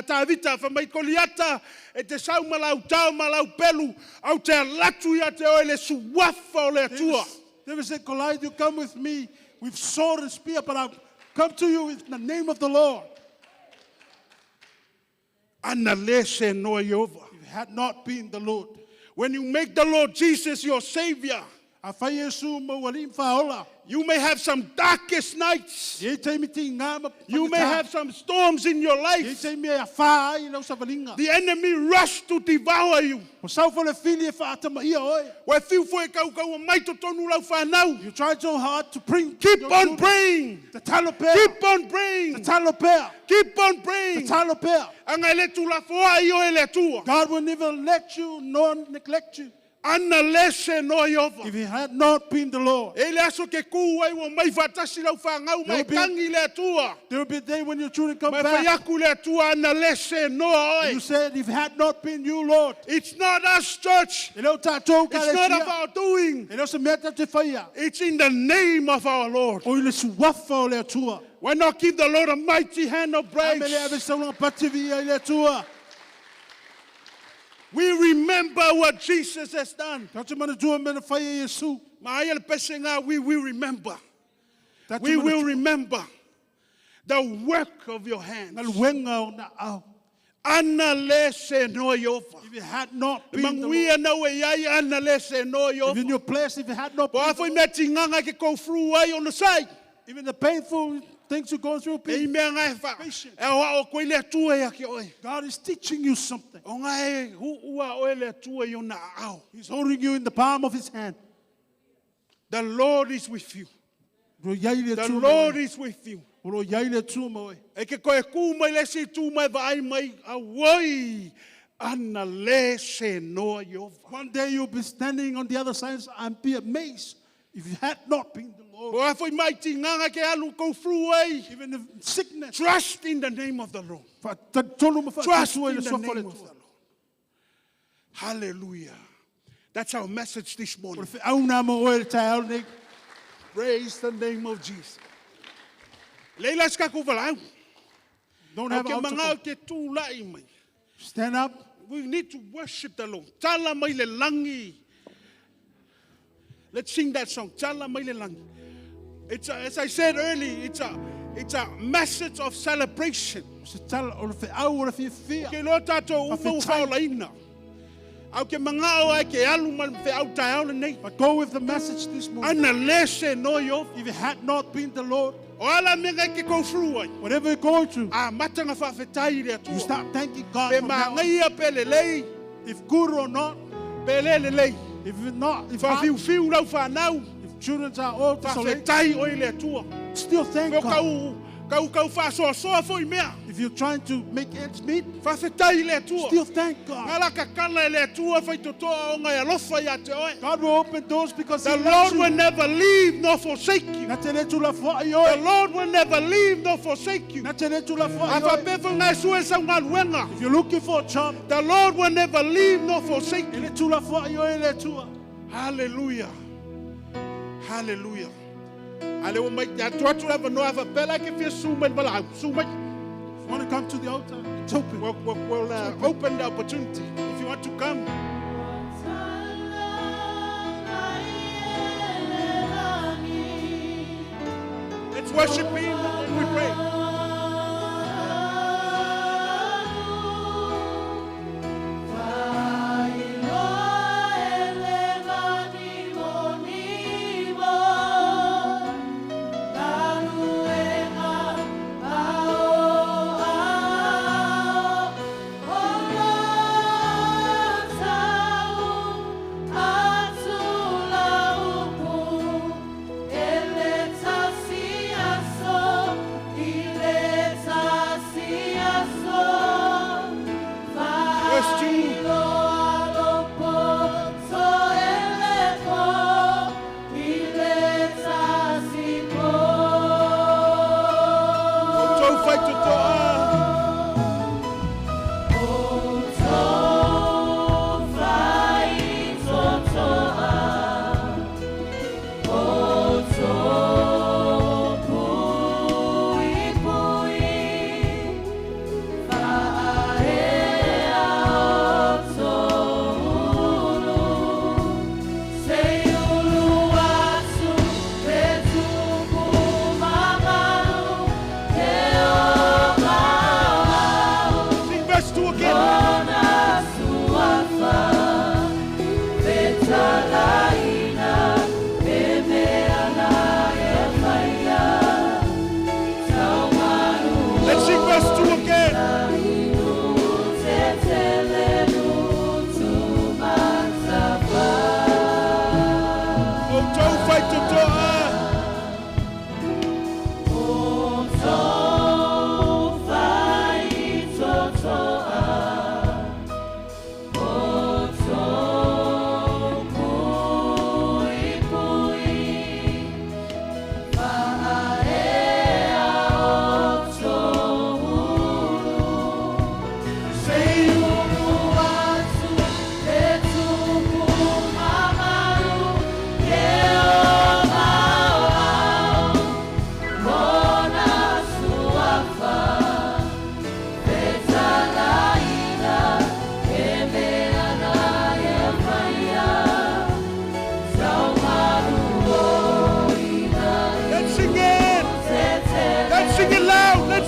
tā vita. Fa mai Koliata e te sau ma lau tau ma lau pelu. Au te alatu ia te oe le suafa o le Atua. David said, Goliath, you come with me with sword and spear, but I've come to you with the name of the Lord. Ana le se noa Iova. If it had not been the Lord. When you make the Lord Jesus your Savior, A fai Iesu mo wali whaola. you may have some darkest nights. Ye taimi ti ngā ma You may have some storms in your Ye life. taimi e a wha ai lau savalinga. The enemy rush to devour you. O sau fo le fili e whaatama ia oe. Wa fiu fo e kau kau mai to tonu lau whanau. You tried so hard to bring Keep your on children. praying. Te talo pea. Keep on Te praying. talo pea. Keep on Te praying. talo pea. Anga le tu la foa i oe le atua. God will never let you nor neglect you. Ana le se noa Iova. If it had not been the Lord, E le aso ke ku ai ua mai whaatasi lau whangau mai There will be- tangi le atua. there will be a day when your children come Mai back. whaiaku le atua ana le se noa And oe. you said, if it had not been you, Lord, It's not us, church. e leo tātou ka It's le not sia. of our doing. E leo se mea tātou te whaia. It's in the name of our Lord. O i le suafa o le atua. Why not give the Lord a mighty hand of A mele ave praise? saunga pativi ai le atua. We remember what Jesus has done. Tātou manatua mena whaia Yesu. Maia le pese ngā, we will remember. Tātou We will manatua remember the work of your hands. Ngaluenga o na au. Ana le se noa Iova. If it had not been the Lord, Manguia na ue iai ana le se noa if Iova. in your place, if it had not Po been afo the i Lord, mea tinganga ke kau ai on the side. even the painful things you go through, E i be mea ngai wha. Patient. E hoa o koe le atua ia ki oe. God is teaching you something. O ngai hu ua oe le atua i ona ao. He's holding you in the palm of his hand. The Lord is with you. Ro iai le The atua Lord ma oe. is with you. Ro iai le atua ma oe. E ke koe kū mai le si tū mai vaai mai awai ana le se noa Iova. One day you'll be standing on the other side and be amazed if it had not been the Lord. Po afo i mai tinganga ke alu kau through ai. Even the sickness. Trust in the name of the Lord. Tolu ma Trust whaatua i in le the suafa o le name of the atua. Lord. Hallelujah. That's our message this O morning. le whiauna mo oe le taeao nei. Praise the name of Jesus. Leila ska ku valau. Don't Au have ke an mangao altar. ke tūla'i mai. Stand up. We need to worship the Lord. Tala mai le langi. Let's sing that song. Tala mai le langi. It's a, as I said earlier, it's a message of celebration. Se tala o le whiau o le whiawhia. Ke loa tātou uma u Whawhetai. whaolaina. Au ke mangao ai ke alu ma le whiau taeao le nei. But go with the message this morning. Ana lese no yo. If it had not been the Lord, O ala menga ke kau through ai. whatever you're going through, A matanga whawhetai le you atua. start thanking God. Pe From now on. maangaia pe le lei, If good or not, pe le le lei. if not, if, hard, Whawhiuwhiu lau whanau, if children are all desolate, whawhetai oi le atua. still thank Ko God. kau, kau, kau whaasoasoa fo i mea. If you're trying to make ends meet, Whawhetai le atua. still thank God. Ngā kakala e le atua whaitotoa o ngai alofa ia te oe. God will open doors because The He loves Lord will you. never leave nor forsake you. Na te le tula fua i The oe. Lord will never leave nor forsake you. Na te le tula fua A i oe. whapewha ngai sue sau ngā luenga. If you're looking for a job, The Lord will never leave nor forsake e you. le tula fua i oe le atua. Hallelujah. Hallelujah. Ale o mai te atu atu lava noa whapela ke whia su mai wala au. Su mai. If you want to come to the altar, it's open. We'll open the opportunity. If you want to come. Let's worship him and we pray. Ele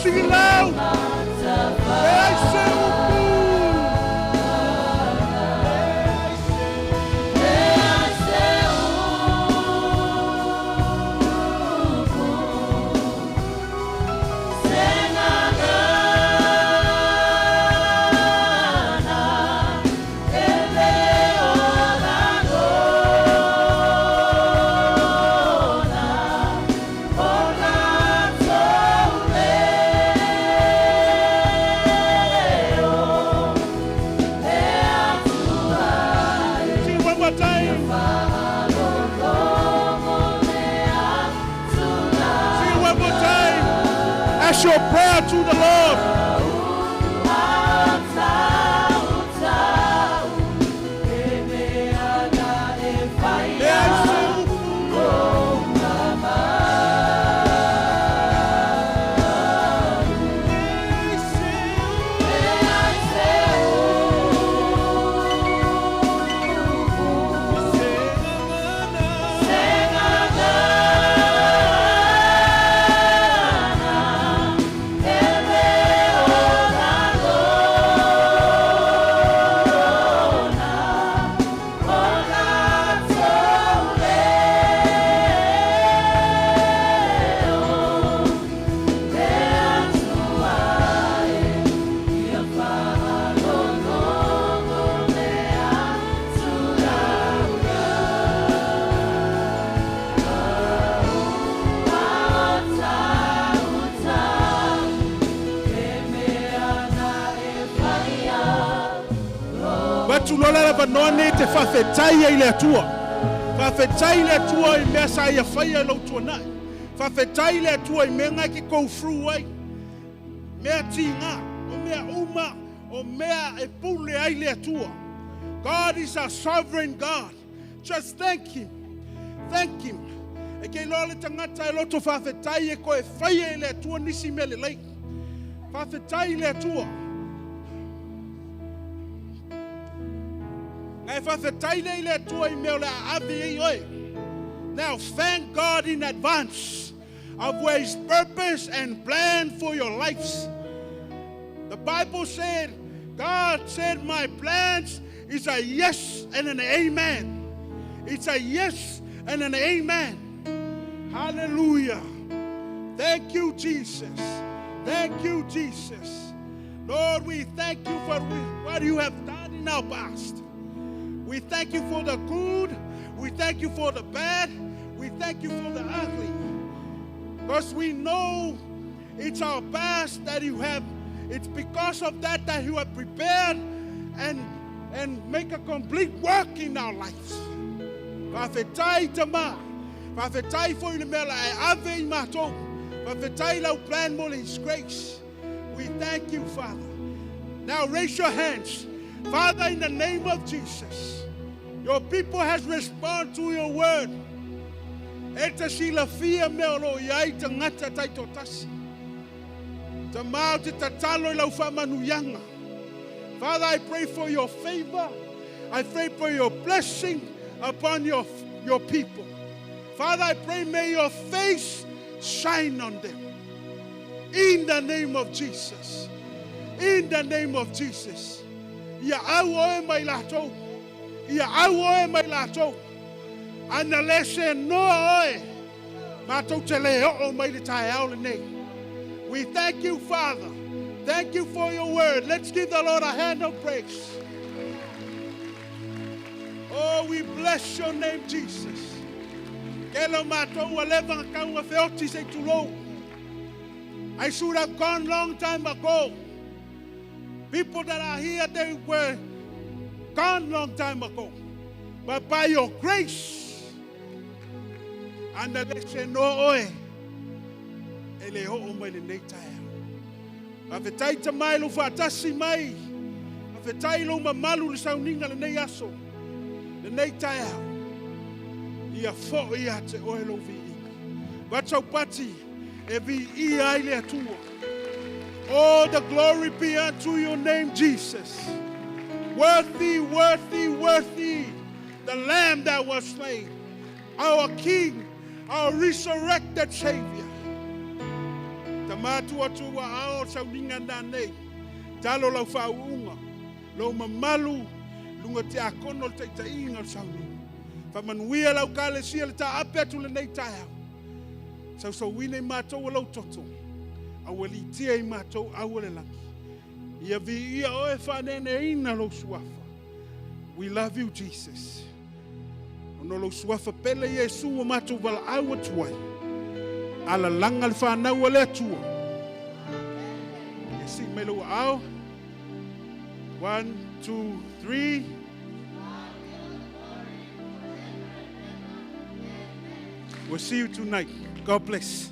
Sing it loud. Leai se upu. Sing it one more time. Sing it one more time. That's your prayer to the Lord. Leai se upu. Vatu lola la vanoa nei te whawhetai ai le atua. Whawhetai le atua i mea sa ia whaia i lau tuanai. Whawhetai le atua i mea ngai ke go through ai. Mea tinga, o mea uma, o mea e pule ai le atua. God is a sovereign God. Just thank Him. Thank Him. E ke loa le tangata e loto whawhetai e koe whaia i le atua nisi mea le lei. Whawhetai le atua. Ngai whawhetai le i le atua i mea o le a ave ei oe. Now thank God in advance of where His purpose and plan for your lives. The Bible said, God said, my plans is a yes and an amen. It's a yes and an amen. Hallelujah. Thank you, Jesus. Thank you, Jesus. Lord, we thank you for what you have done in our past. We thank you for the good. We thank you for the bad. We thank you for the ugly. Because we know it's our past that you have. It's because of that that you have prepared and make a complete work in our lives. Whawhetai tama. Whawhetai fo i le mea la e ave i mātou. Whawhetai lau plan mo le His grace. We thank you, Father. Now raise your hands. Father, in the name of Jesus, your people has responded to your word. E te sila fia mea o lo iai te ngata tai tō tasi. Te mau te tatalo i lau whamanuyanga. Father, I pray for your favor. I pray for your blessing upon your people. Father, I pray may your face shine on them. In the name of Jesus. In the name of Jesus. Ia au oe mai lātou. Ia au oe mai lātou. Ana le se noa oe. Mātou te le o'o mai le tae au le nei. We thank you, Father. Thank you for your word. Let's give the Lord a hand of praise. Oh, we bless your name, Jesus. Kelo mātou ua leva ngā kaunga feoti se tulou. I should have gone long time ago. People that are here, they were gone long time ago. But by your grace, and they say, no, oe, e le ho'o mai le nei tae. A fetai ta mai lo whaatasi mai. A fetai lo mamalu le sauninga le nei aso. Le nei tae. Ia fo ia te oe lo vi ika. Vatau pati e vi ia ai le atua. Oh, the glory be unto your name, Jesus. Worthy, worthy, worthy, the Lamb that was slain, our King, our resurrected Savior. Matu atu ua ao sauniga nanei. Talo lau whaunga. Lo mamalu lunga te akono le taitaiga o le sauniga. Faamanuia lau kalesia le taape atu lenei taeao. Sausauina i matou o lau toto. Aualiitia i matou au o le lagi. Ia viia oe faaneaneaina lou suafa. We love you, Jesus. Ona o lou suafa pele Iesu ua matou valaau atu ai. Alalaga le fanau a le Atua. Ia sii mai lou aao. 1, 2, 3. We'll see you tonight. God bless.